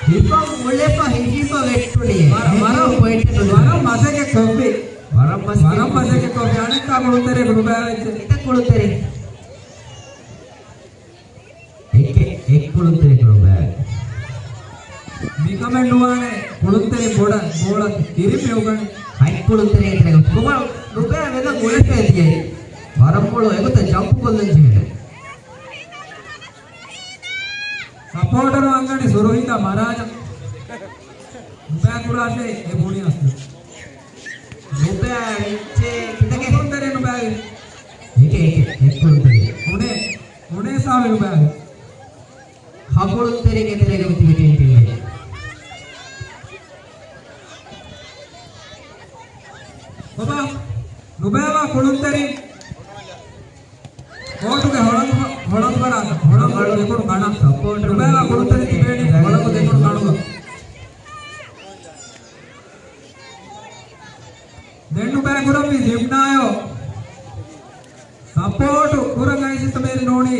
ހިފަން އުޅެފަ ހިފިފަ ވެއްޓުނީ. ވަރަށް، އެހެން ވަރަށް، ޕޮއިންޓެއް ނުދާ. ވަރަށް މަސައްކަތް ކޮށްފި. ވަރަށް މަސައްކަތް ވަރަށް މަސައްކަތް ކޮށްފި. އަނެއްކާ ކުޅުންތެރިޔަކު ނުބައިވެއްޖެ. އެތައް ކުޅުންތެރި. އެކެއް، އެއް ކުޅުންތެރި ކުޅުންބައި. މިކަމެއް ނުވާނެ، ކުޅުންތެރި ބޮޑަށް ބޯޅަ ތިރި މި އުގަނެ. ހަތް ކުޅުންތެރި އެތެރެ. ކުމަ ނުބައި ވެލަ މުޅެފޭ ދިޔައީ. ވަރަށް މޮޅު އެގޮތަށް ޖަމްޕު ކޮށްލަން ޖެހޭނެ. ސަޕޯޓަރު އަންގަނީ ސުރުހިތާ މަރާޒަ. ނުބައި ކުރާށޭ އެ ބުނި އަސްލު. ނުބައި ވެއްޖެ ކިތަކެއް؟ ކުޅުންތެރި ނުބައި. އެކެ، އެކެ، އެއް ކުޅުންތެރި. އުނޭ. އުނޭ ސާމި ނުބައި. ހަ ކުޅުންތެރިން އެތެރޭގަ މިތިބި ޓީމް ޓީމް. ބަބާ، ނުބައިވާ ކުޅުންތެރިން ކޯޓުގެ ހޮޅަނގު، ހޮޅަނގު ބަރާތަ، ހޮޅަނގު ދެކުނު ގަނަ. ނުބައިވާ ކުޅުންތެރިން ތިބޭނީ ހޮޅަނގު ދެކުނު ގަނުގަ. ދެން ނުބައި ކުރަންވީ ޒިމްނާޔޯ. ސަޕޯޓު ކުރަން އައިސް މޭރި ނޫނީ.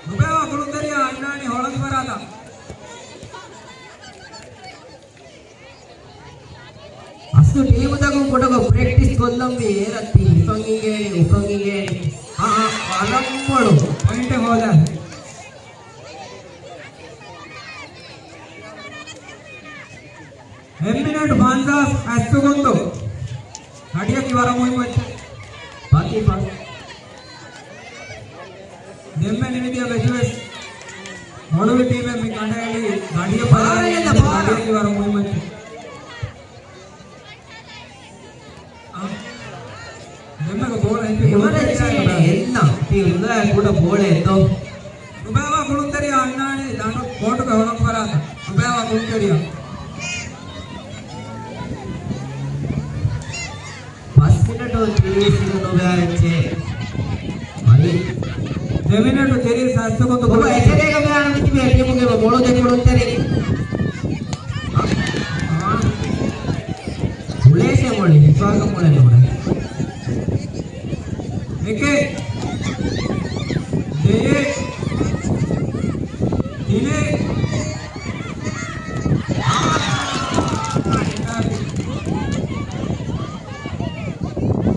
ނުބައިވާ ކުޅުންތެރިޔާ އަންނާނީ ހޮޅަނގު ބަރާތަ. ޓީމުތަކުން ކުޑަކޮށް ޕްރެކްޓިސް ކޮށްލަންވީ. އޭރަށް ތި ހިފަން އިނގޭނެ، އުކަން އިނގޭނެ. އާ، އާ، ވަރަށް މޮޅު. ޕޮއިންޓެއް ހޯދާ. އެއް މިނެޓް ފަންސާސް އައްސުގޮންދު. ގަޑިއަކީ ވަރަށް މުހިންމު އެއްޗެއް. ބަކީ ފަސް. ދެންމެ ނިމިދިޔަ މެޗުވެސް މޮޅުވި ޓީމެއް މި ކަނޑައެޅި ގަޑިއަށް ބަލާލި. ބާރަ އެންނަ ބާރަ. ގަޑިއަކީ ވަރަށް މުހިންމު އެއްޗެއް. އަ، ދެންމެގަ ބޯޅަ ހިފި އެވަރެއްޗެއް އެންނަ. ތީ ހުންނަ ކުޑަ ބޯޅައެއްތޯ. ނުބައިވާ ކުޅުންތެރިޔާ އަންނާނީ ދަނޑު ކޯޓުގެ ހޮޅުން ފަރާތަށް. ނުބައިވާ ކުޅުންތެރިޔާ. ފަސް މިނެޓު ތިރީސް ނުބައި އެއްޗެއް. ހަރި. ދެ މިނެޓު ތިރީސް އައްސުގޮންދު ކުޅުން. އެކަލޭގަ މި އަންނަ ތިބޭ ޓީމުގެ މޮޅު ދެ ކުޅުންތެރި. އަ، އާ. ކުޅޭށޭ މޮޅި ހިފާގަ މޮޅެއް ނުވޭ. އެކެއް. ދެއެއް. ތިނެއް.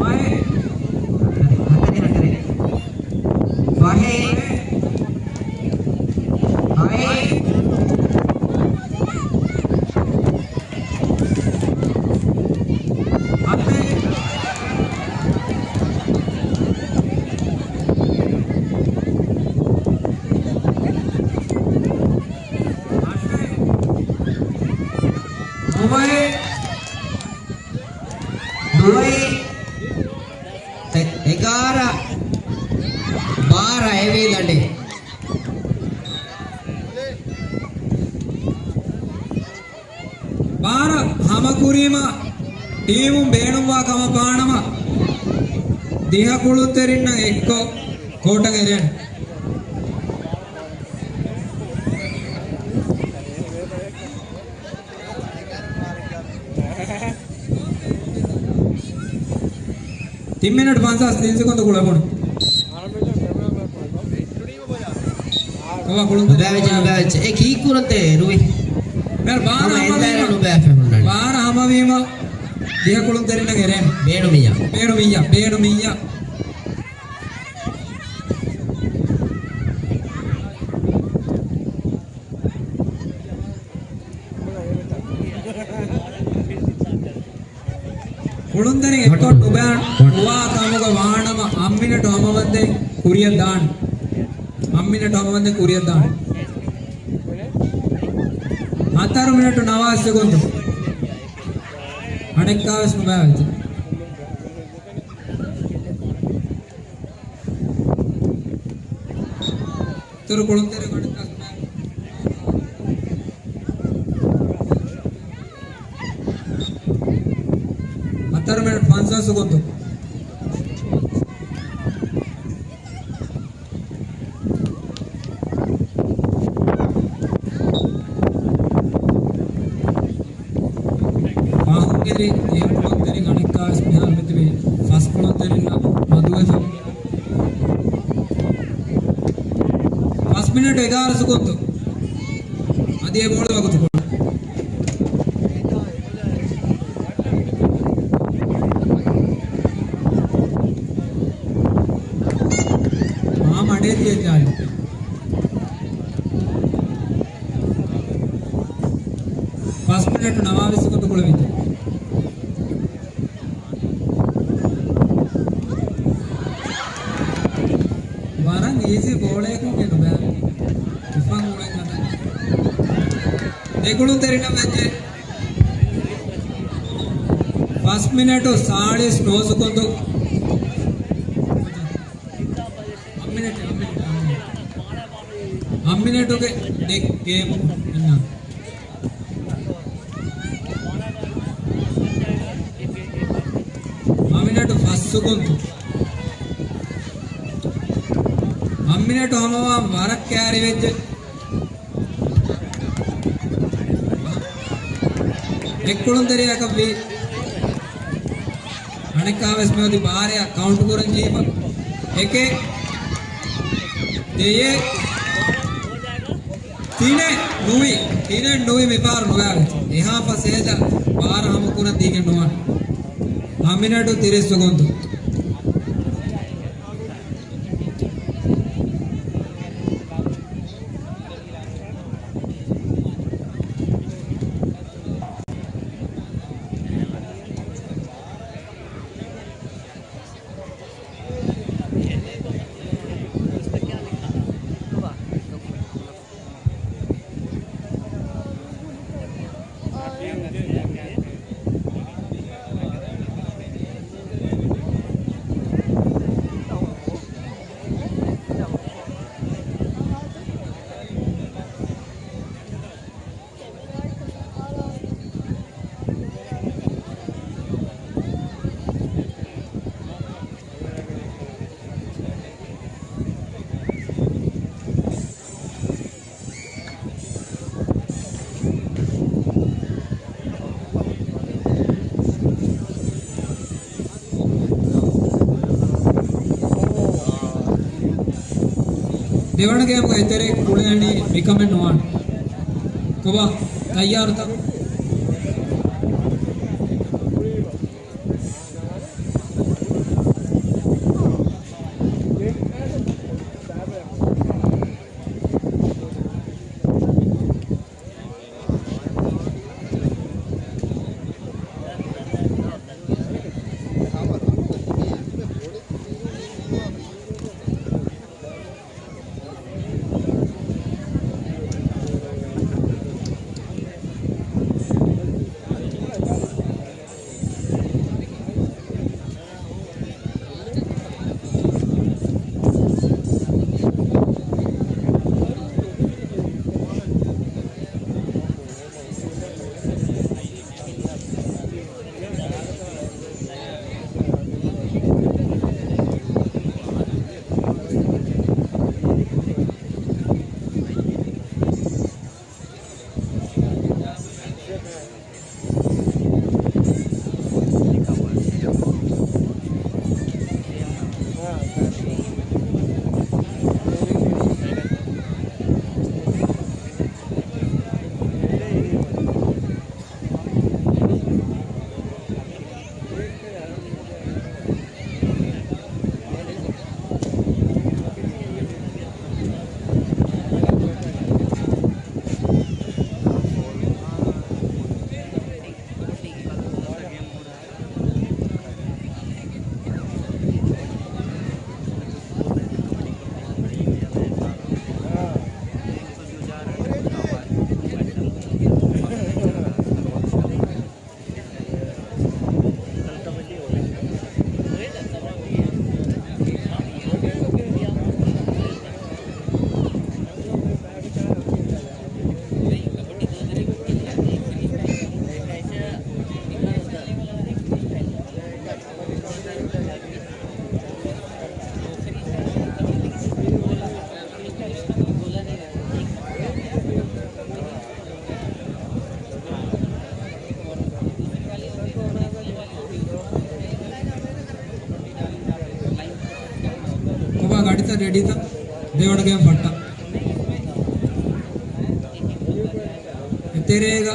ފަހެއް. ހަތަރެއް، ހަތަރެއް. ފަހެއް. ހައެއް. ހަތެއް. އަށެއް. ނުވައެއް. ނުވައެއް. އެ، އެގާރަ. ބާރަ އެވީ ލަނޑެއް. ބާރަ ހަމަކުރީމަ، ޓީމުން ބޭނުންވާ ކަމަށް ވާނަމަ، ދިހަ ކުޅުންތެރިންނަށް އެއްކޮށް ކޯޓަށް އެރޭނެ. ތިން މިނެޓް ފަންސާސް ތިން ސެކަންޑު ކުޅަބުނު. ކޮބާ ކުޅުންތެރި؟ ނުބައިވެއްޖެ، ނުބައިވެއްޖެ. އެ ކީއްކުރަންތޭ ރުވި؟ މޭރު ބާރަ ހަމަވީމަ. ނުބައިވެފަ ހުންނާނެ. ބާރަ ހަމަވީމަ. ދިހަ ކުޅުންތެރިންނަށް އެރޭނެ. ބޭނުމިއްޔާ. ބޭނުމިއްޔާ. ބޭނުމިއްޔާ. ކުޅުންތެރިން އެއްކޮށް ނުބައި ނުވާ ކަމުގަ ވާނަމަ، އަށް މިނެޓު ހަމަވަންދެން ކުރިއަށް ދާން. އަށް މިނެޓު ހަމަވަންދެން ކުރިއަށް ދާން. ހަތަރު މިނެޓު ނަވާ ސެކުންދު. އަނެއްކާވެސް ނުބައި ވެއްޖެ. އިތުރު ކުޅުންތެރި ގޮނޑި ކަސްބާ. ހަތަރު މިނެޓް ފަންސާސް ސެކުންދު. ފާހުގެރި އެ ކުޅުންތެރިން އަނެއްކާވެސް މިހާރު މިތިބީ ފަސް ކުޅުންތެރިންނަށް މަދުވެފަ. ފަސް މިނެޓް އެގާރަ ސެކުންދު. އަދި އެ ބޯޅަ ވަގުތުކޮޅު. މާ މަޑޭ ތިޔަ ޖާލި. ފަސް މިނެޓު ނަވާވީސް ސެކުންދު ކުޅެވިއްޖެ. ވަރަށް އީޒީ ބޯޅައަކުން އެ ނުބައި. އިފާން އުޅެން ގަދަ. ދެ ކުޅުންތެރިންނަށް ވެއްޖެ. ފަސް މިނެޓު ސާޅީސް ނުވަ ސެކުންދު. އަށް މިނެޓު، އަށް މިނެޓު، އަށް މިނެޓު. އަށް މިނެޓުގެ ދެ ގޭމް އިންނާ. އަށް މިނެޓު ފަސް ސެކުންދު. އަށް މިނެޓު ހަމަވާން ވަރަށް ކައިރިވެއްޖެ. އެއްކުޅުންތެރިޔަކަށްވީ. އަނެއްކާވެސް މިއޮތީ ބާރައަށް ކައުންޓް ކުރަން ޖެހިފަ. އެކެއް، ދެއެއް، ތިނެއް ނުވި، ތިނެއް ނުވި މިފަހަރު ނުބައިވެއްޖެ. އެހާ ފަސޭހަ ބާރަ ހަމަކުރަން ދީގެން ނުވާނެ. ހަ މިނެޓު ތިރީސް ސެކަންޑު. ދެވަނަ ގޭމުގެ އެތެރެ ކުޅެނީ މިކަމެއް ނުވާނެ. ކޮބާ، ތައްޔާރުތަ؟ ކޮބާ ގަޑިތައް ރެޑީތަ؟ ދެވަނަ ގޭމް ފައްޓަ. އެތެރޭގަ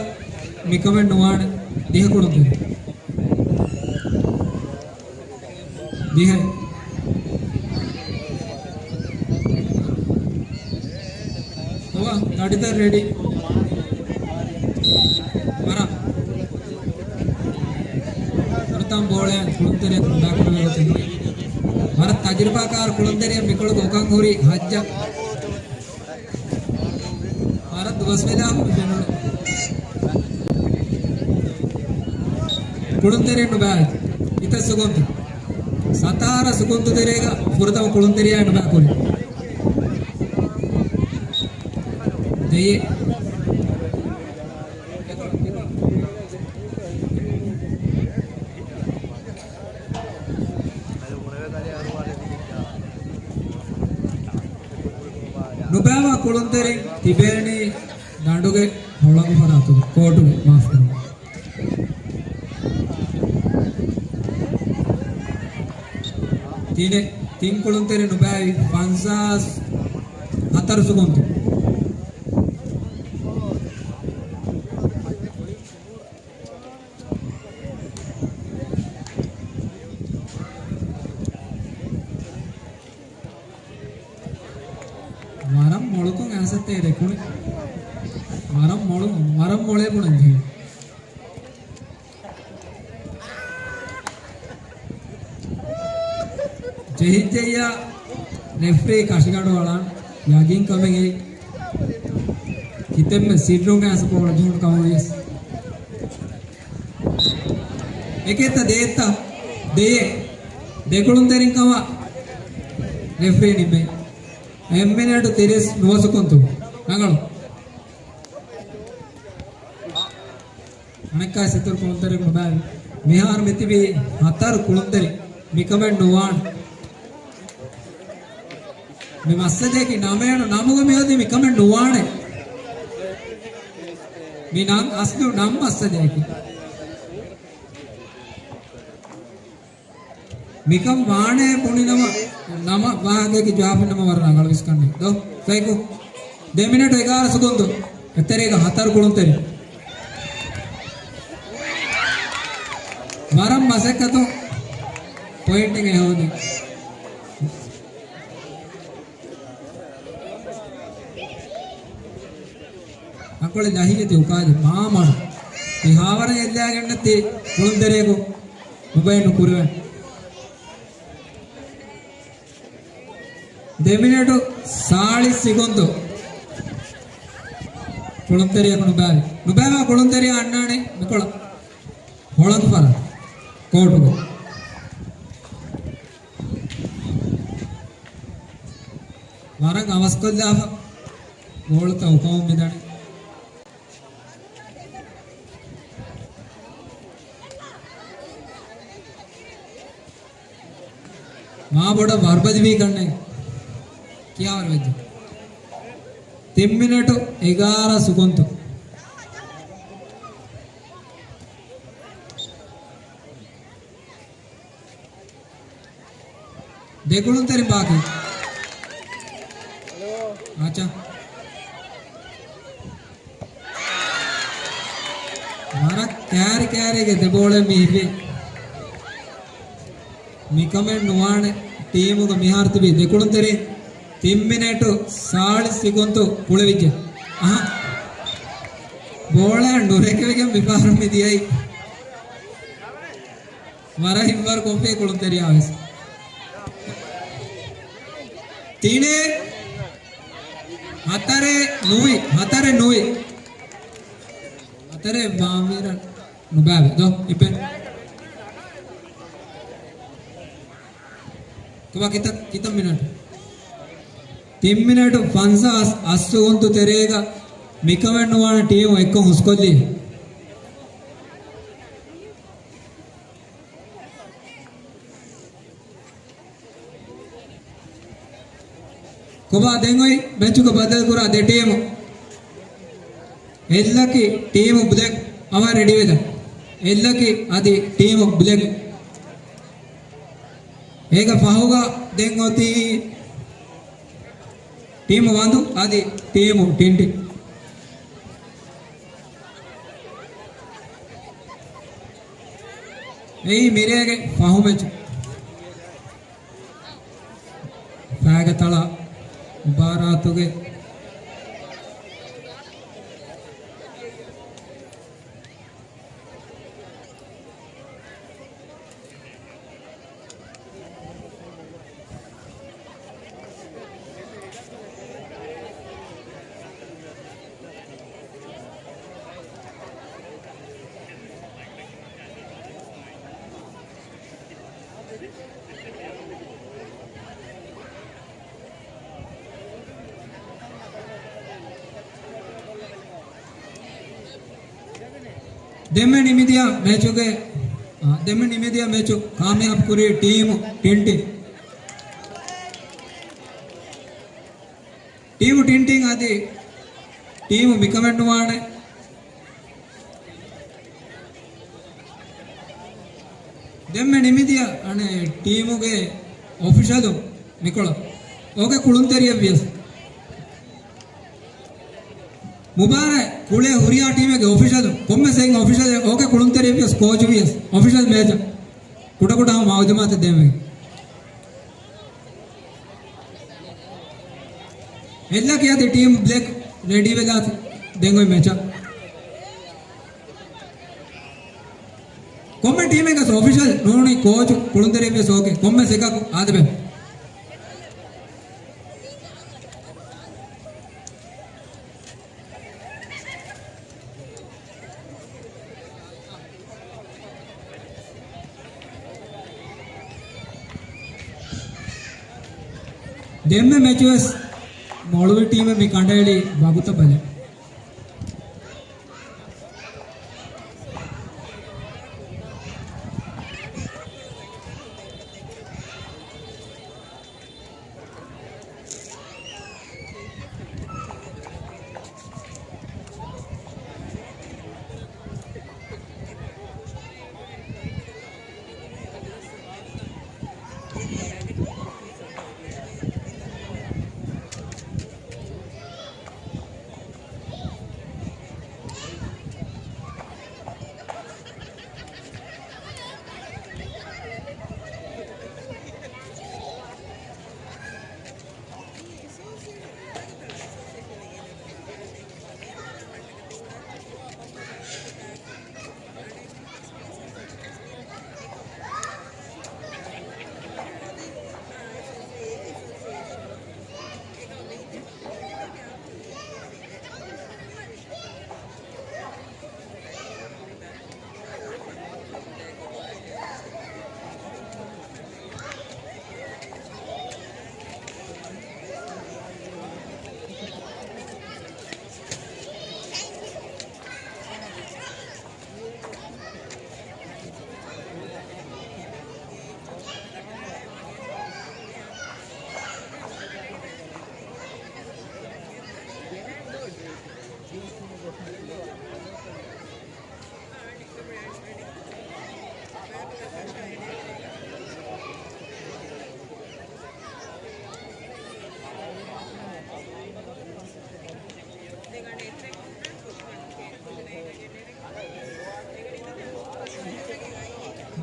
މިކަމެއް ނުވާނެ. ދިހަ ކުޅުންތެރި. ދިހަ. ކޮބާ ގަޑިތައް ރެޑީ. ވަރަށް. ފުރަތަމަ ބޯޅައަށް ކުޅުންތެރިޔަކު ނުބައިކުރެވޭ ގޮތެއް ނޫން. ވަރަށް ތަޖުރިބާކާރު ކުޅުންތެރިޔެއް މިކޮޅު ގޮކަށް ހުރި ހައްޖަށް. ވަރަށް ދުވަސްވެލާ ހުރި ފެނުނު. ކުޅުންތެރިން ނުބައި. އިތައް ސުކުންތު. ސަތާރަ ސުކުންތު ތެރޭގަ ފުރަތަމަ ކުޅުންތެރިޔާ ނުބައި ކުރި. ދެއެއް. ނުބައިވާ ކުޅުންތެރިން ތިބޭނީ ދަނޑުގެ ހޮޅަނގު ފަރާތުގަ، ކޯޓުގަ، މާފުކުރުން. ތިނެއް، ތިން ކުޅުންތެރިން ނުބައިވި ފަންސާސް ހަތަރު ސުކުންތު. ދެކުނި. ވަރަށް މޮޅު، ވަރަށް މޮޅޭ ބުނަން ޖެހޭ. ޖެހިއްޖެއްޔާ ރެފްރީ ކަށިގަނޑު އަޅާން ޔަގީން ކަމެއް އެއީ. ކިތަންމެ ސިއްރުން އައިސް ބޯޅަ ޖޫން ކަމަށް ވިޔަސް. އެކެއްތަ ދޭއްތަ؟ ދެޔޭ. ދެކުޅުންތެރިން ކަމަށް ރެފްރީ ނިންމޭ. އެއް މިނެޓު ތިރީސް ނުވަ ސެކުންތު. ރަނގަޅު. އަނެއްކާ ސިތުރު ކުޅުންތެރި ނުބާވި. މިހާރު މިތިބީ ހަތަރު ކުޅުންތެރި. މިކަމެއް ނުވާނެ. މި މައްސަލައަކީ ނަމޭނު ނަމުގަ މިއޮތީ މިކަމެއް ނުވާނެ. މި ނަން އަސްލު ނަން މައްސަލައަކީ. މިކަން ވާނޭ ބުނިނަމަ، ނަމަ ވާހަކައަކީ ޖުވާބު ނަމަ ވަރަށް ރަނގަޅު ވިސްކަންނެ. ދޯ، ސައިކު. ދެ މިނެޓު އެގާރަ ސެކުންދު. އެތެރޭގަ ހަތަރު ކުޅުންތެރި. ވަރަށް މަސައްކަތު ޕޮއިންޓެއް އެހޯދި. އަކޮޅެ ލަހިޔަތި އުކާލި މާމަޑު. ތިހާވަރަށް އެއްލާގެންނެތި ކުޅުންތެރިޔަކު މުބައިން ނުކުރެވެ. ދެ މިނެޓު ސާޅީސް ސިކުންތު. ކުޅުންތެރިޔަކު ނުބާވި. ނުބާވާ ކުޅުންތެރިޔާ އަންނާނެ މިކޮޅަށް. ހޮޅަނގު ފަރާތު. ކޯޓުގަ. ވަރަށް އަވަސްކޮށްލާފަ. ގޯޅުތައް އުކަމުން މިދަނީ. މާ ބޮޑަށް ވަރުބަލިވީ ކަންނޭނގެ. ކިޔާވަރު ވެއްޖެ. ތިން މިނެޓު އެގާރަ ސެކުންތު. ދެ ކުޅުންތެރިން ބާކީ. އާޗާ. ވަރަށް ކައިރި ކައިރީގެ ދެ ބޯޅަ މި ހިފި. މިކަމެއް ނުވާނެ. ޓީމުގަ މިހާރު ތިބީ ދެ ކުޅުންތެރިން. ތިން މިނެޓު ސާޅީސް ސެކުންތު ކުޅެވިއްޖެ. އަހަ. ބޯޅަ ނުރެކެވިގެން މިފަހަރު މި ދިޔައީ. ވަރަށް ހިތްވަރު ކޮށްފި ކުޅުންތެރިޔާ ވެސް. ތިނެއް ހަތަރެއް ނުވި، ހަތަރެއް ނުވި. ހަތަރެއް ވާންވީރަ ނުބާވެ. ދޯ، އިޕެން. ކޮބާ ކިތަ-، ކިތައް މިނެޓް؟ ތިން މިނެޓު ފަންސާސް އަސް ސެކުންތު ތެރޭގަ މިކަމެއް ނުވާނެ ޓީމު އެއްކޮށް ހުސްކޮށްލީ. ކޮބާ ދެން އޮތް ބެންޗުގަ ބަދަލުކުރާ ދެ ޓީމު. އެއްލަކީ ޓީމު ބްލެކް. އަވަ ރެޑީވެލަ. އެއްލަކީ އަދި ޓީމު ބްލެކް. އޭގަ ފަހުގަ ދެން އޮތީ ޓީމު ވަންދު އަދި ޓީމު ޓިންޓި. އެއީ މިރޭގެ ފަހު މެޗު. ފައިގަ ތަޅާ މުބާރާތުގެ ދެންމެ ނިމިދިޔަ މެޗުގެ، އާ، ދެންމެ ނިމިދިޔަ މެޗު ކާމިޔާބު ކުރީ ޓީމު ޓިންޓިން. ޓީމު ޓިންޓިން އަދި ޓީމު މިކަމެއް ނުވާނެ. ދެންމެ ނިމިދިޔަ އަނެއް ޓީމުގެ އޮފިޝަލު މިކޮޅަށް އޯކޭ ކުޅުންތެރިޔެއް ވިޔަސް. މުބާރާތް ކުޅޭ ހުރިހާ ޓީމެއްގެ އޮފިޝަލު، ކޮންމެސް އެއް އޮފިޝަލެއް އޯކޭ ކުޅުންތެރިޔެއް ވިޔަސް، ކޯޗު ވިޔަސް، އޮފިޝަލް މޭޖަ. ކުޑަކުޑަ ހަމަ މައުލޫމާތެއް ދޭންވެގެން. އެއްލަކީ އަދި ޓީމު ބްލެކް. ރެޑީ ވެލާތި. ދެން އޮތް މެޗަށް. ކޮންމެ ޓީމެއްގަސް އޮފިޝަލް ނޫނީ ކޯޗު ކުޅުންތެރިން ވެސް އޯކޭ. ކޮންމެސް އެކަކު އާދެބެ. ދެންމެ މެޗުވެސް މޮޅުވި ޓީމެއް މި ކަނޑައެޅީ ވަގުތަށް ބަލަން.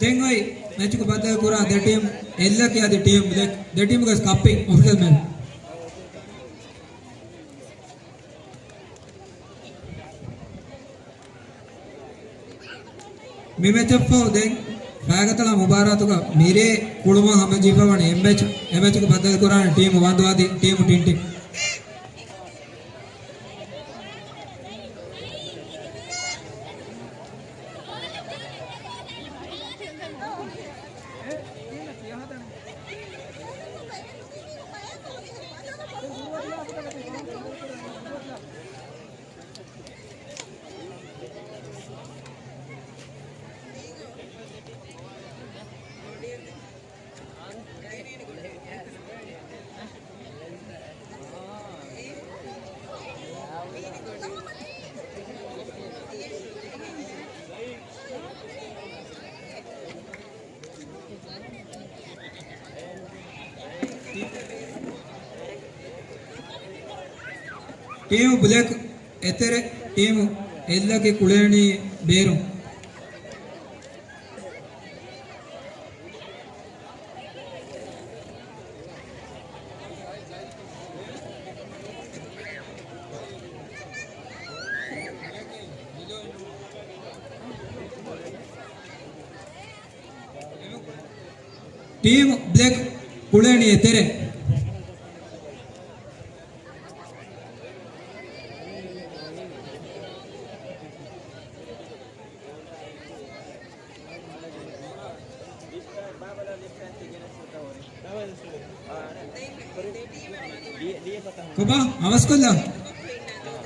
ދެން އޮތް މެޗުގަ ބައްދަލު ކުރާ ދެ ޓީމް، އެއްލަކީ އަދި ޓީމް ބްލެކް. ދެ ޓީމުގެ ކައްޕިން އޮފިޝަލް މެން. މި މެޗަށްފަހު ދެން ފައިގަތަޅާ މުބާރާތުގަ މިރޭ ކުޅުމަށް ހަމަޖެހިފަ ވަނީ އެއް މެޗު. އެ މެޗުގަ ބައްދަލު ކުރާނެ ޓީމު ވަންދު އަދި ޓީމު ޓިންޓިން. ޓީމު ބްލެކް އެތެރެ، ޓީމު އެއްލަކީ ކުޅޭނީ ބޭރުން. ޓީމު ބްލެކް ކުޅޭނީ އެތެރެ. ކޮބާ ހަވަސްކޮށްލާ.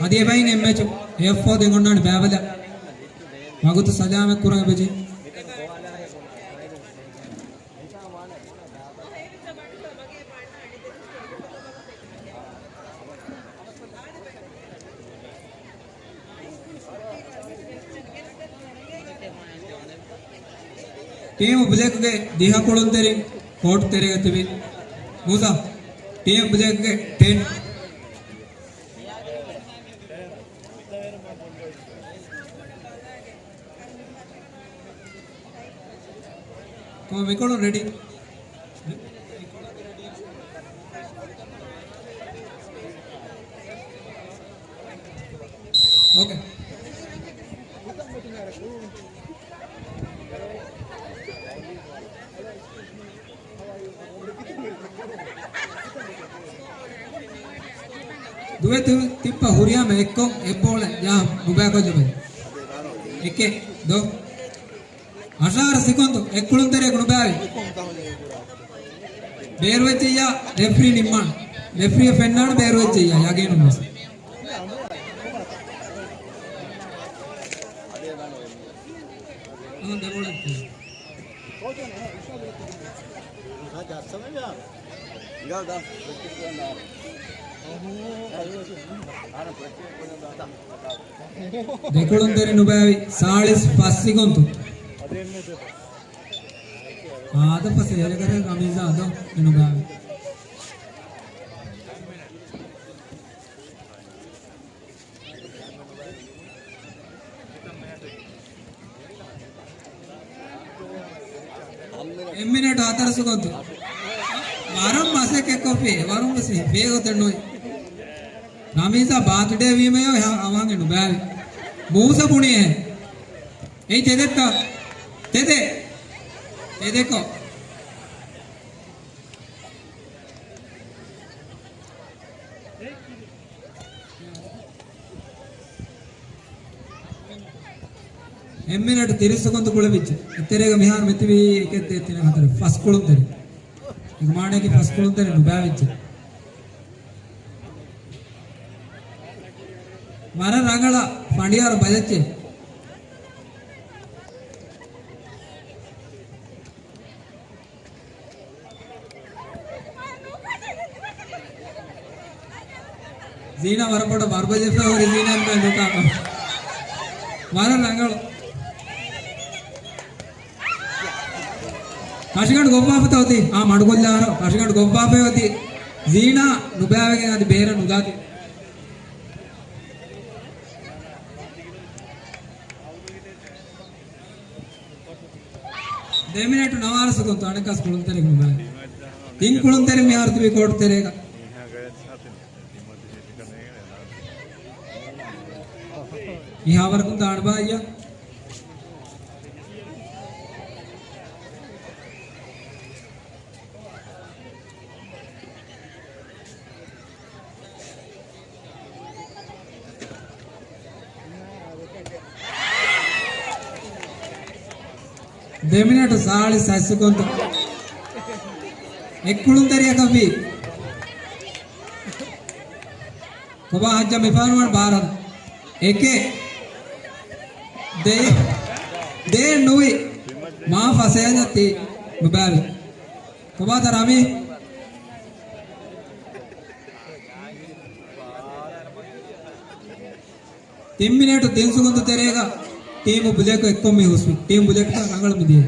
އަދި އެބައިން އެއް މެޗު އެއަށްފަހު ދެން އޮންނާނެ ބައިވަލަ. ވަގުތު ސަލާމަތް ކުރަން އެބަޖެހޭ. ޓީމު ބްލެކްގެ ދިހަ ކުޅުންތެރިން ކޯޓް ތެރޭގަ ތިބި. މޫސާ، ޓީމު ބްލެކްގެ ޓެން. ކޮ މިކޮޅު ރެޑީ. ދުވެ ތި-، ތިއްބަ ހުރިހާމަ އެއްކޮށް އެއްބޯޅަ ޔާ ނުބައިކޮށްލެވޭ. އެކެއް ދޯ. އަށާރަ ސެކަންޑް އެއްކުޅުންތެރިޔަކު ނުބައިވި. ބޭރުވެއްޖެއްޔާ ރެފްރީ ނިންމާން. ރެފްރީ ފެންނާން ބޭރުވެއްޖެއްޔާ ޔަގީނުން ވެސް. އަހަން ދެބޯޅަ. ދެކުޅުންތެރި ނުބައިވި ސާޅީސް ފަސް ސިކުންތު. އާދަ ފަސް އޭރަކަރެ ރަމީޒާ އަދަ ނުބައިވި. އެއްމިނެޓް ހަތަރު ސެކަންޑް. ވަރަށް މަސައްކަތްކޮށްފި، ވަރަށް ވެސް ހިފޭ ގޮތެއް ނުވި. ރަމީޒާ ބާތުޑޭ ވީމަޔޯ އެހާ އަވާނގެ ނުބައިވި. މޫސަ ބުނި އެހެން. އެއީ ތެދެއްތަ؟ ތެދެއް. ތެދެއްކޮ. އެއްމިނެޓް ތިރީސް ސެކަންޑް ކުޅެވިއްޖެ. އެތެރޭގަ މިހާރު މެތިވީ އެކެއް ދޭއް ތިނެއް ހަތަރެއް ފަސް ކުޅުންތެރި. އެކަމާނައަކީ ފަސް ކުޅުންތެރި ނުބައިވެއްޖެ. ވަރަށް ރަނގަޅަށް ފަނޑިޔާރު ބަލައްޗޭ. ޒީނާ ވަރަށް ބޮޑަށް ވަރުބަލިފަ ހުރި ޒީނާ ނުކާ. ވަރަށް ރަނގަޅު. ކަށިގަނޑު ގޮއްވާފަތަ އޮތީ. އާ މަޑުކޮށްލާރަ. ކަށިގަނޑު ގޮއްވާފަ އޮތީ. ޒީނާ ނުބައިވެގެން އަދި ބޭރަށް ނުދާތީ. ދެ މިނެޓު ނަވާރަ ސެކަންޑް އަނެއްކާސް ކުޅުންތެރި ނުބައި. ތިން ކުޅުންތެރި މިހާރު ތިބި ކޯޓު ތެރޭގަ. މިހާވަރަކުން ދާން ބާއްޔާ. ދެ މިނެޓު ސާޅީސް ހަތް ސެކަންޑް. އެއްކުޅުންތެރިޔަކަށްވީ. ކޮބާ ހައްޖަ މިފާނުވަން ބާރަ. އެކެއް. ދޭ. ދޭ ނުވި. މާ ފަސޭލަ ތި. ނުބާވި. ކޮބާތަ ރަމީ؟ ތިން މިނެޓު ތިން ސުގުންތު ތެރޭގަ ޓީމު ބުލެކު އެއްކޮށް މި ހުސްވި. ޓީމު ބުލެކު ރަނގަޅު މިދިޔަ.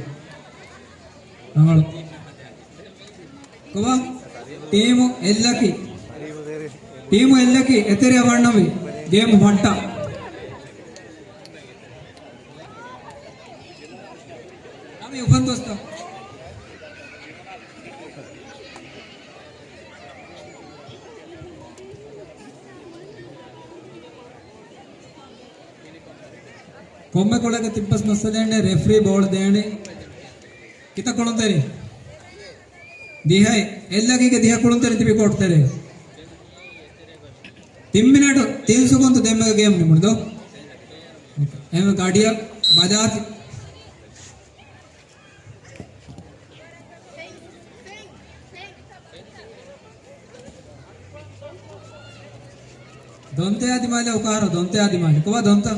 ރަނގަޅު. ކޮބާ؟ ޓީމު އެއްލަކީ. ޓީމު އެއްލަކީ އެތެރެއަށް ވަންނަމުވެ. ގޭމު ފައްޓާ. ރަމީ އުފަން ދުވަސްތަ؟ ކޮންމެ ކޮޅެއްގަ ތިއްބަސް މައްސަލައެއް ނެތް، ރެފްރީ ބޯޅަ ދޭނެ. ކިތައް ކުޅުންތެރި؟ ދިހައެއް. އެއްލަކީގެ ދިހަ ކުޅުންތެރި ތިބި ކޯޓު ތެރޭ. ތިން މިނެޓު ތިން ސުގުންތު ދެންމެގެ ގޭމް ނިމުނު ދޯ. އެހެންވެ ގަޑިއަށް ބަލާތި. ދޮންތެޔާ ދިމާލެ އުކާރަ، ދޮންތެޔާ ދިމާލެ. ކޮބާ ދޮންތަ؟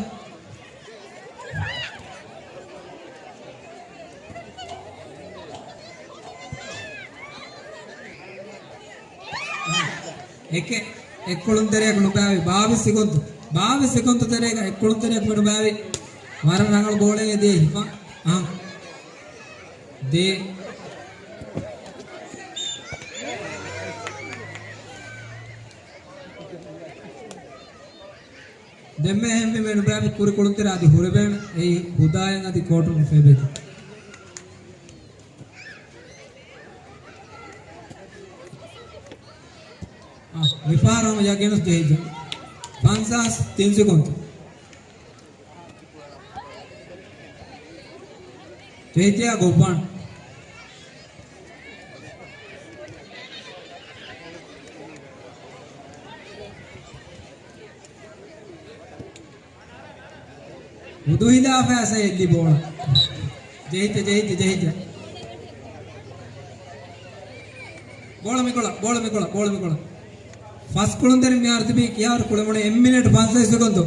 އެކެއް، އެއްކުޅުންތެރިޔަކު ނުބައިވި. ބާވީސް ސިކުންތު. ބާވީސް ސިކުންތު ތެރޭގަ އެއްކުޅުންތެރިޔަކު ނުބައިވި. ވަރަށް ރަނގަޅު ބޯޅައެއް ދޭ ހިފާ. އާ. ދޭ. ދެންމެ އެހެންވީމަ ނުބައިވި ކުރި ކުޅުންތެރި އަދި ހުރެވޭނެ. އެއީ ހުދާއިން އަދި ކޯޓުން ފޭބެތި. އާ، މިފަހަރު ހަމަ ޔަގީނުސް ޖެހިއްޖެ. ފަންސާސް ތިން ސިކުންތު. ޖެހިއްޖެޔާ ގޮއްވާން. ހުދުހިލާފައިސަ އެއްލި ބޯޅަ. ޖެހިއްޖެ، ޖެހިއްޖެ، ޖެހިއްޖެ. ބޯޅަ މިކޮޅަށް، ބޯޅަ މިކޮޅަށް، ބޯޅަ މިކޮޅަށް. ފަސް ކުޅުންތެރިން މިހާރު ތިބީ ކިހާރު ކުޅެމުނެއް؟ އެއް މިނެޓް ފަންސަވީސް ސެކަންދު.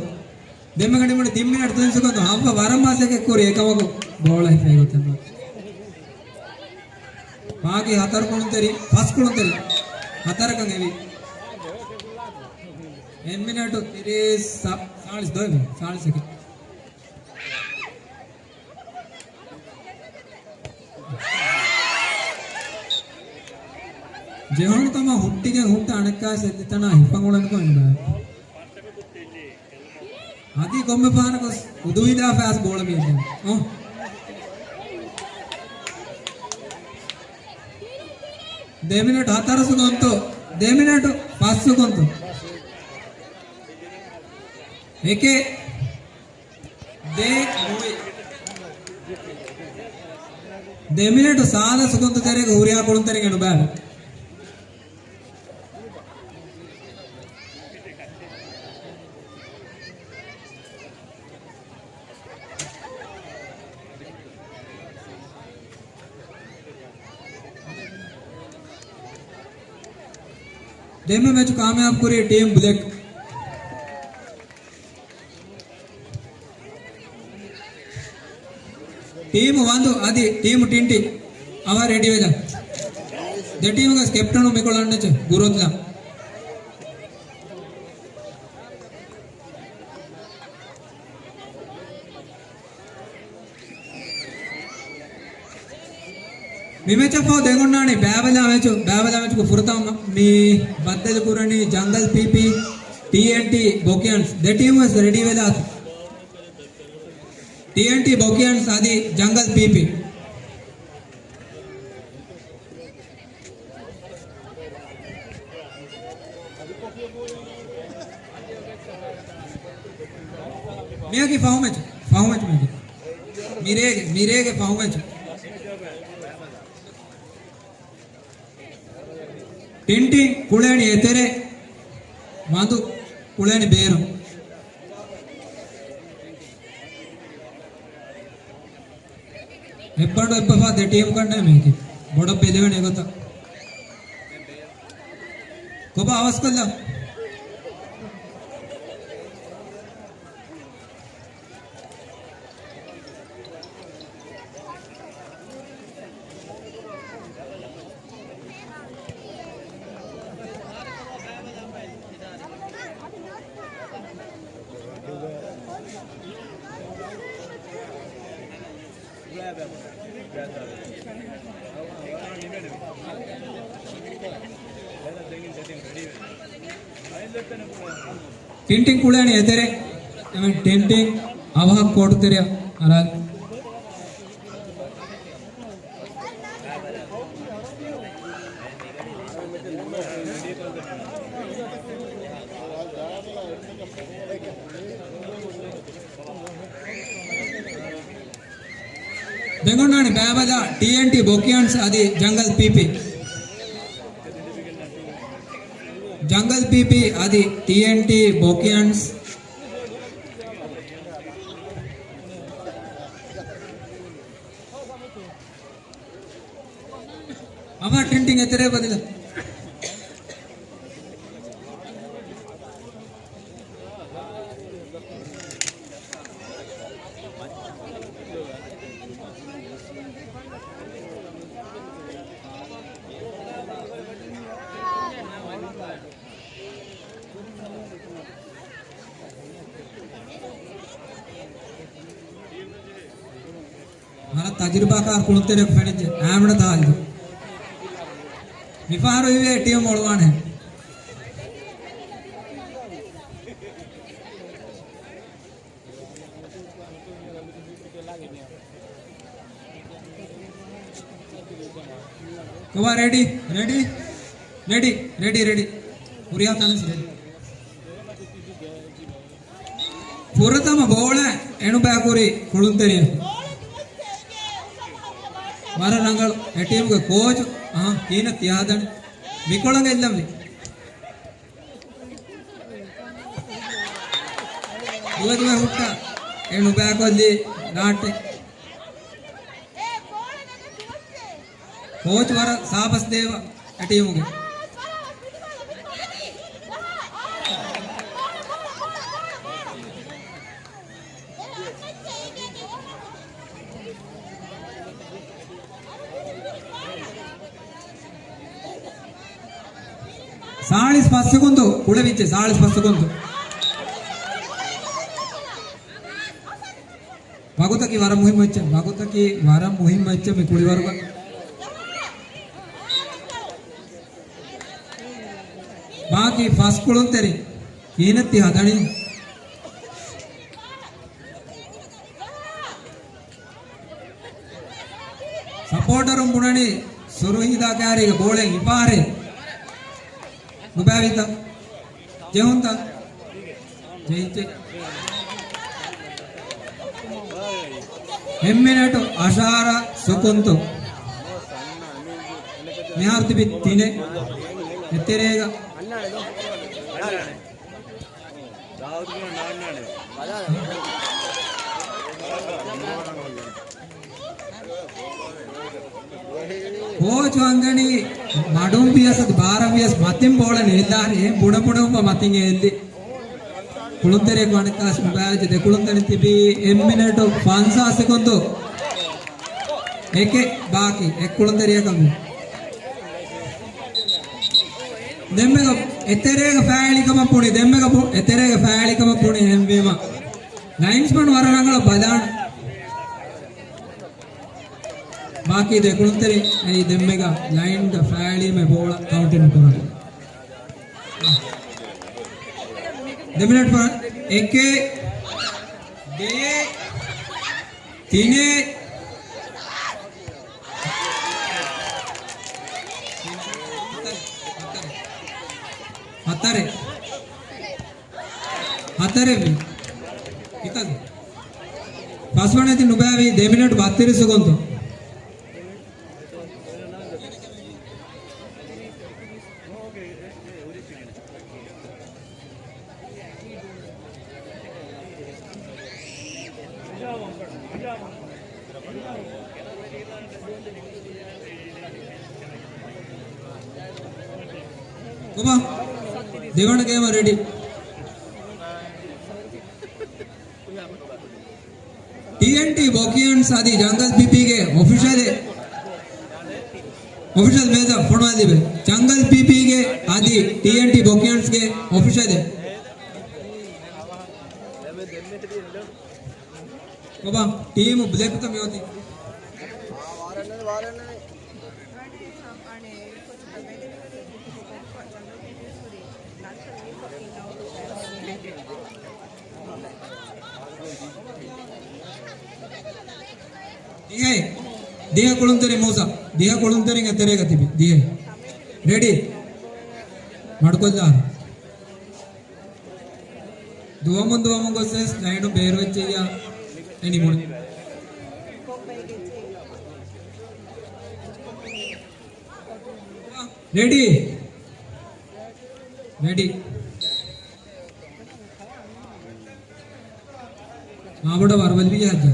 ދެންމެ ގަޑިމުން ތިން މިނެޓް ތިން ސެކަންދު. ހައްވަ ވަރަށް މަސައްކަތް ކުރި އެކަމަކު ބޯޅަ ހިފައިގަތެއްނު. ބާގީ ހަތަރު ކުޅުންތެރި، ފަސް ކުޅުންތެރި ހަތަރަކަށް އެވި. އެއް މިނެޓު ތިރީސް ސަ-، ސާޅީސް ދޯ ސާޅީސް ސެކަންޑް. ޖެހުނު ކަމަށް ހުއްޓިގެން ހުއްޓަ އަނެއްކާ ސެއްލިތަނާ ހިފަން އުޅެނިކޮށް އިން ބާ. އަދި ކޮންމެ ފަހަރަކު ހުދުހިލާފައިސް ބޯޅަ މިއައީ. އޮ. ދެ މިނެޓު ހަތަރު ސެކަންޑު. ދެ މިނެޓު ފަސް ސެކަންޑު. އެކެއް. ދޭ ނުވި. ދެ މިނެޓު ސާދަ ސެކަންޑު ތެރޭގަ ހުރިހާ ކުޅުންތެރިން ނުބާއި. ދެންމެ މެޗު ކާމިޔާބު ކުރީ ޓީމް ބްލެކް. ޓީމު ވަންދު އަދި ޓީމު ޓިންޓި އަވަހަށް ރެޑީ ވެލަ. ދެ ޓީމުގެ ކެޕްޓަނު މިކޮޅަށް އަންނައްޗެ ގުރުއޮތްލާ. މި މެޗަށްފަހު ދެން އޮންނާނީ ބައިބަލާ މެޗު. ބައިބަލާ މެޗުގެ ފުރަތަމަ މި ބައްދަލު ކުރަނީ ޖަންގަލް ޕީޕީ، ޓީއެންޓީ ބޮކިޔަންސް. ދެ ޓީމު ވެސް ރެޑީ ވެލާތި. ޓީއެންޓީ ބޮކިޔަންސް އަދި ޖަންގަލް ޕީޕީ. މިއަކީ ފަހު މެޗު، ފަހު މެޗު މިއަކީ. މިރޭގެ، މިރޭގެ ފަހު މެޗު. ޓިންޓިން ކުޅޭނީ އެތެރެ، ވަންދު ކުޅޭނީ ބޭރު. އެއްބަނޑު އެއްބަފާ ދެ ޓީމު ކަންނޭ މީކި. ބޮޑަށް ބެލެވެން އެގޮތަށް. ކޮބާ އަވަސްކޮށްލާ؟ ޓިންޓިން ކުޅޭނީ އެތެރެ. އެމެން ޓިންޓިން އަވަހަށް ކޯޓު ތެރެއަށް އަރާލި. ދެން އޮންނާނީ ބައިބަލާ ޓީއެންޓީ ބޮކިޔަންސް އަދި ޖަންގަލް ޕީޕީ. ޖަންގަލް ޕީޕީ އަދި ޓީއެންޓީ ބޮކިޔަންސް. އަވަހަށް ޓިންޓިން އެތެރެ ބަދަލު. ވަރަށް ތަޖުރިބާކާރު ކުޅުންތެރިއަކު ފެނިއްޖެ. އާމިނަ ތާލިދު. މިފަހަރު އިވޭ ޓީމް އޮޅުވާނެ. ކޮބާ ރެޑީ؟ ރެޑީ؟ ރެޑީ، ރެޑީ، ރެޑީ. ހުރިހާ ތަނެސް ރެޑީ. ފުރަތަމަ ބޯޅަ އެނުބައިކުރި ކުޅުންތެރިއެއް. ވަރަށް ރަނގަޅު. އެ ޓީމުގެ ކޯޗު، އަހަ، ކީނަ ތިޔާދަނި. މިކޮޅަށް ގެއްލަންވީ. ދުވެ ދުވެ ހުއްޓާ. އެ ނުބައިކޮށްލީ ނާޓް. ކޯޗް ވަރަށް ސާބަސް ދޭވަ އެ ޓީމުގެ. ސާޅީސް ފަސް ސެކުންދު ކުޅެވިއްޖެ، ސާޅީސް ފަސް ސެކުންދު. ވަގުތަކީ ވަރަށް މުހިއްމު އެއްޗެއް، ވަގުތަކީ ވަރަށް މުހިއްމު އެއްޗެއް މި ކުޅިވަރުގަ. ބާކީ ފަސް ކުޅުންތެރި ކިހިނެއްތި ހަދަނީ؟ ސަޕޯޓަރުން ބުނަނީ ސުރުހީދާ ކާރީގެ ބޯޅެއް ހިފާހަރޭ. ނުބައިވީތަ؟ ޖެހުންތަ؟ ޖެހިއްޖެ. އެއް މިނެޓު އަށާރަ ސެކުންތު. މިހާރު ތިބި ތިނެއް. އެތެރޭގަ. ކޯޗު އަންގަނީ މަޑުން ވިޔަސް އަދި ބާރަށް ވިޔަސް މަތިން ބޯޅަ ނޭލާރި އެ ބުނަ ބުނަ މަތިން އެ އެއްލި. ކުޅުންތެރިޔަކު އަނެއްކާސް ނުބައިވެއްޖެ. ދެ ކުޅުންތެރިން ތިބީ އެއް މިނެޓު ފަންސާސް ސެކުންދު. އެކެއް ބާކީ އެއް ކުޅުންތެރިޔަކަށް. ދެންމެގަ އެތެރޭގަ ފާއިޅިކަމަށް ބުނި، ދެންމެގަ ބު-، އެތެރޭގަ ފާއިޅިކަމަށް ބުނި އެހެންވީމަ. ލައިންސްމަން ވަރަށް ރަނގަޅަށް ބަލާނެ. ބާކީ ދެ ކުޅުންތެރި އެއީ ދެންމެގަ ލައިންގަ ފާއިޅީމެ ބޯޅަ ކައުންޓެއް ނުކުރަން. ދެ މިނެޓް ފަ-، އެކެއް، ދެއެއް، ތިނެއް، ހަތަރެއް. ހަތަރެއް ވީ. ކިތައް؟ ފަސްވަނަ ތި ނުބައިވީ ދެ މިނެޓް ބައްތިރީސް ސެކުންދު. ކޮބާ؟ ދެވަނަ ގޭމަށް ރެޑީ. ޓީއެންޓީ ބޮކިޔަންސް އަދި ޖަންގަލް ޕީޕީގެ އޮފިޝަލް، އޮފިޝަލް މޭޒަށް ފޮނުވާލިބެ. ޖަންގަލް ޕީޕީގެ އަދި ޓީއެންޓީ ބޮކިޔަންސްގެ އޮފިޝަލް. ކޮބާ؟ ޓީމު ބްލެކްތަ މިއޮތީ؟ ދިހަ، ދިހަ ކުޅުންތެރި މޫސަ، ދިހަ ކުޅުންތެރިން އެތެރޭގަ ތިބި، ދިހަ. ރެޑީ؟ މަޑުކޮށްލާ. ދުވަމުން ދުވަމުން ގޮސް ވެސް ލައިނު ބޭރުވެއްޖެއްޔާ އެ ނިމުނު. ރެޑީ؟ ރެޑީ. މާބޮޑަށް ވަރުބަލި ވިޔަ ހައްޖާ.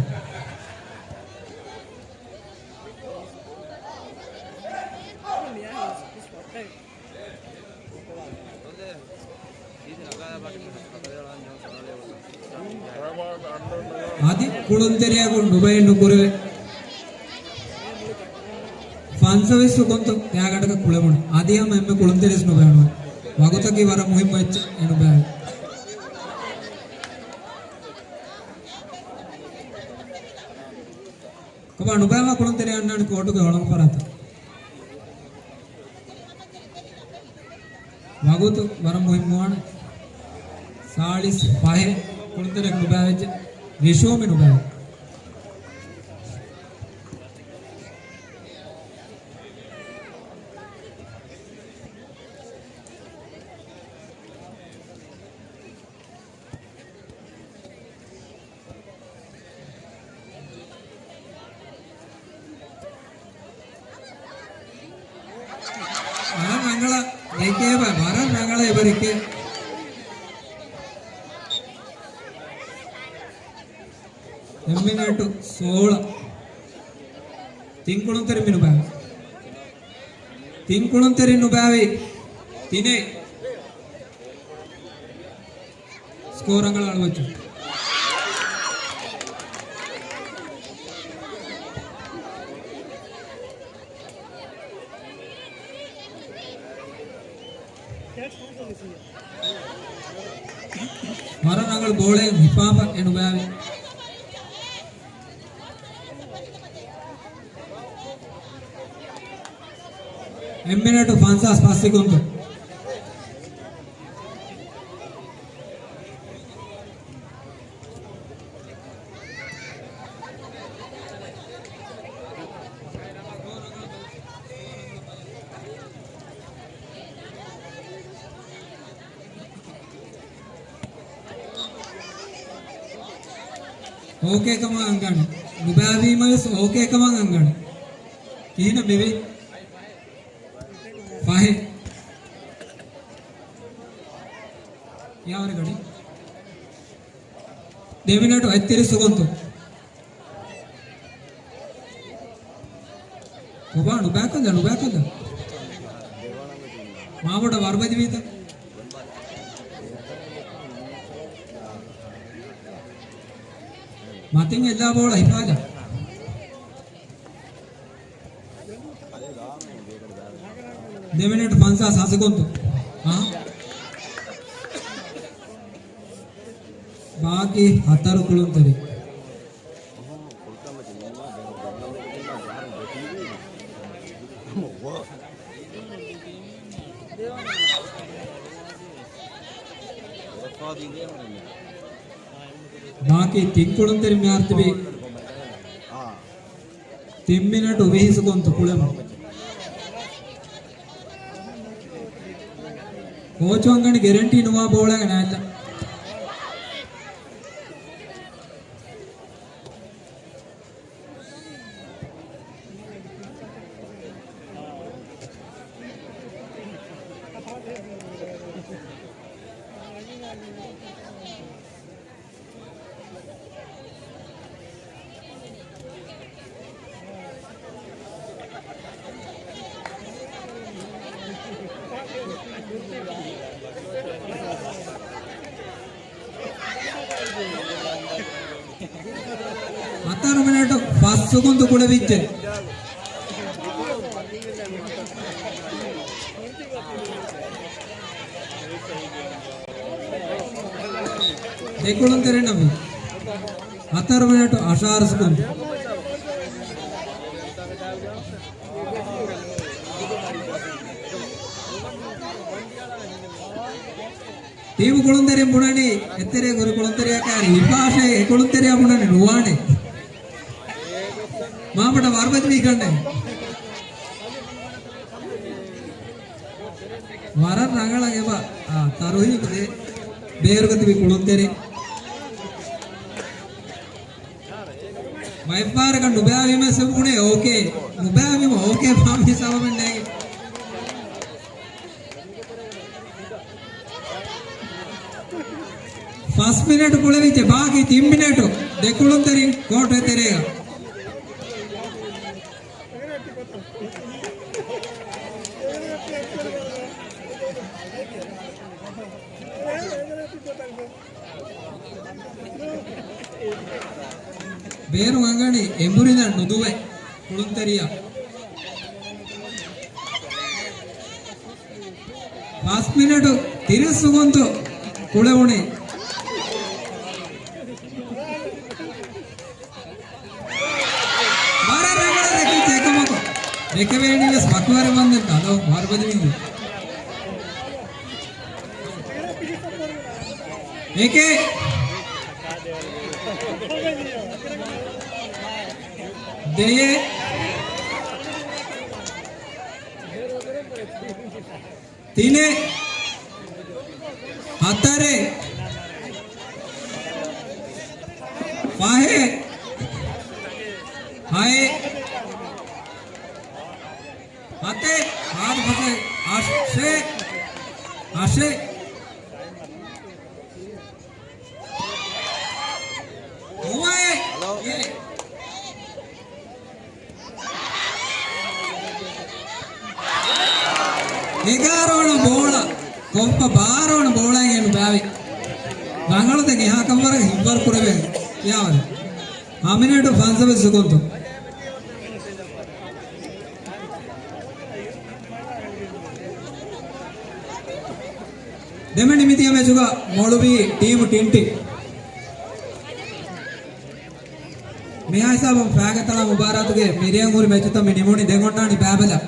އަދި ކުޅުންތެރިޔަކު ނުބައި ނުކުރެވޭ. ފަންސަވީސް ސެކުންތު ގާތްގަނޑަކަށް ކުޅެމުން. އަދި ހަމަ އެންމެ ކުޅުންތެރިސް ނުބައި ނުވޭ. ވަގުތަކީ ވަރަށް މުހިއްމު އެއްޗެއް އެ ނުބައި. ކޮބާ ނުބައިމާ ކުޅުންތެރި އަންނާނެ ކޯޓުގެ ހޮޅުން ފަރާތަށް. ވަގުތު ވަރަށް މުހިއްމުވާނެ. ސާޅީސް ފަހެއް ކުޅުންތެރިއަކު ނުބައިވެއްޖެ. ރިޝޯމި ނުބައި. ވަރަށް ރަނގަޅަށް ދެކޭ ބަ، ވަރަށް ރަނގަޅަށް އެބަ ދެކޭ. އެއް މިނެޓު ސޯޅަ. ތިން ކުޅުންތެރިން މި ނުބާވި. ތިން ކުޅުންތެރިން ނުބާވި. ތިނެއް. ސްކޯރ ރަނގަޅަށް އަޅުވައްޗަށް. ވަރަށް ރަނގަޅު ބޯޅައެއް ހިފާފަ އެ ނުބާވި. އެއް މިނެޓު ފަންސާސް ފަސް ސެކުންދު. އޯކޭ ކަމަށް އަންގާނެ. ނުބާވީމަވެސް އޯކޭ ކަމަށް އަންގާނެ. ކިހިނެއް މިވީ؟ ފަހެއް. ކިހާވަރެއް ގަޑި؟ ދެ މިނެޓު އައްތިރީސް ސެކުންދު. ކޮބާ ނުބައިކަލަ، ނުބައިކަލަ. މާބޮޑަށް ވަރުބަދިވީތަ؟ މަތިން އެއްލާ ބޯޅަ ހިފާލާ. ދެ މިނެޓު ފަންސާސް ހަ ސެކުންދު. އާ. ބާކީ ހަތަރު ކުޅުންތެރި. ބާކީ ތިން ކުޅުންތެރި މިހާރު ތިބީ. ތިން މިނެޓު ވިހި ސެކުންދު ކުޅެމުން. ކޯޗު އަންގަނީ ގެރެންޓީ ނުވާ ބޯޅައެއް ނާއްލަ. ހަތަރު މިނެޓު ފަސް ސެކުންދު ކުޅެވިއްޖެ. ދެ ކުޅުންތެރިންނަށް ވީ. ހަތަރު މިނެޓު އަށާރަ ސެކުންދު. ޓީމު ކުޅުންތެރިން ބުނަނީ އެތެރޭ ކުރި ކުޅުންތެރިޔަކާ ހިފާށޭ އެ ކުޅުންތެރިޔާ ބުނަނީ ނުވާނެ. މާބޮޑަށް ވަރުބަދިވީ ކަންނޭނގެ. ވަރަށް ރަނގަޅަށް އެބަ، އާ، ތަރުހީބު ދޭ ބޭރުގަ ތިބި ކުޅުންތެރިން. ބައެއްފަހަރަކަށް ނުބައިވީމަ ސަބަބުން އޯކޭ. ނުބައިވީމަ އޯކޭ ފާމީ ސަބަބެއް ނޭނގެ. ފަސް މިނެޓު ކުޅެވިއްޖެ ބާކީ ތިން މިނެޓު. ދެ ކުޅުންތެރިން ކޯޓު ތެރޭގަ. ބޭރު އަނގަނީ އެނބުރިން ނުދުވެ ކުޅުންތެރިޔާ. ފަސް މިނެޓު ތިރީސް ސެކުންދު ކުޅެވުނީ. ވަރަށް ރަނގަޅަށް ދެކިއްޖެ އެކަމަކު. ދެކެވޭނީ ވެސް ވަކިވަރެއް ވަންދެން ތާލޯ ވަރުބަދި މީހުން. އެކެއް. ދެއެއް. ތިނެއް. ހަތަރެއް. ފަހެއް. ހައެއް. ހަތެއް. ހާދަ ފަސެއް. އަށެއް. އަށެއް. ނުވައެއް. އެގާރަ ވަނަ ބޯޅަ، ކޮންފަ ބާރަ ވަނަ ބޯޅައިގެން ބާވި. ރަނގަޅު ދެން އެހާ ކަންވަރަށް ހިތްވަރު ކުރެވޭ ކިޔާވަރެ. ހަމިނެޓު ފަންސަވެސް ސެކުންތު. ދެމެ ނިމިދިޔަ މެޗުގަ މޮޅުވީ ޓީމު ޓިންޓި. މިހާ ހިސާބުން ފައިގަތަޅާ މުބާރާތުގެ މިރޭން ހުރި މެޗުތައް މި ނިމުނީ. ދެން އޮންނާނީ ބައިބަލަ.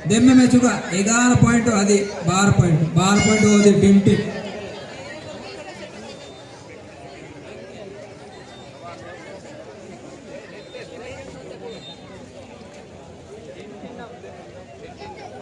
ދެންމެ މެޗުގަ އެގާރަ ޕޮއިންޓު އަދި ބާރަ ޕޮއިންޓު، ބާރަ ޕޮއިންޓު ހޯދި ޓިންޓި.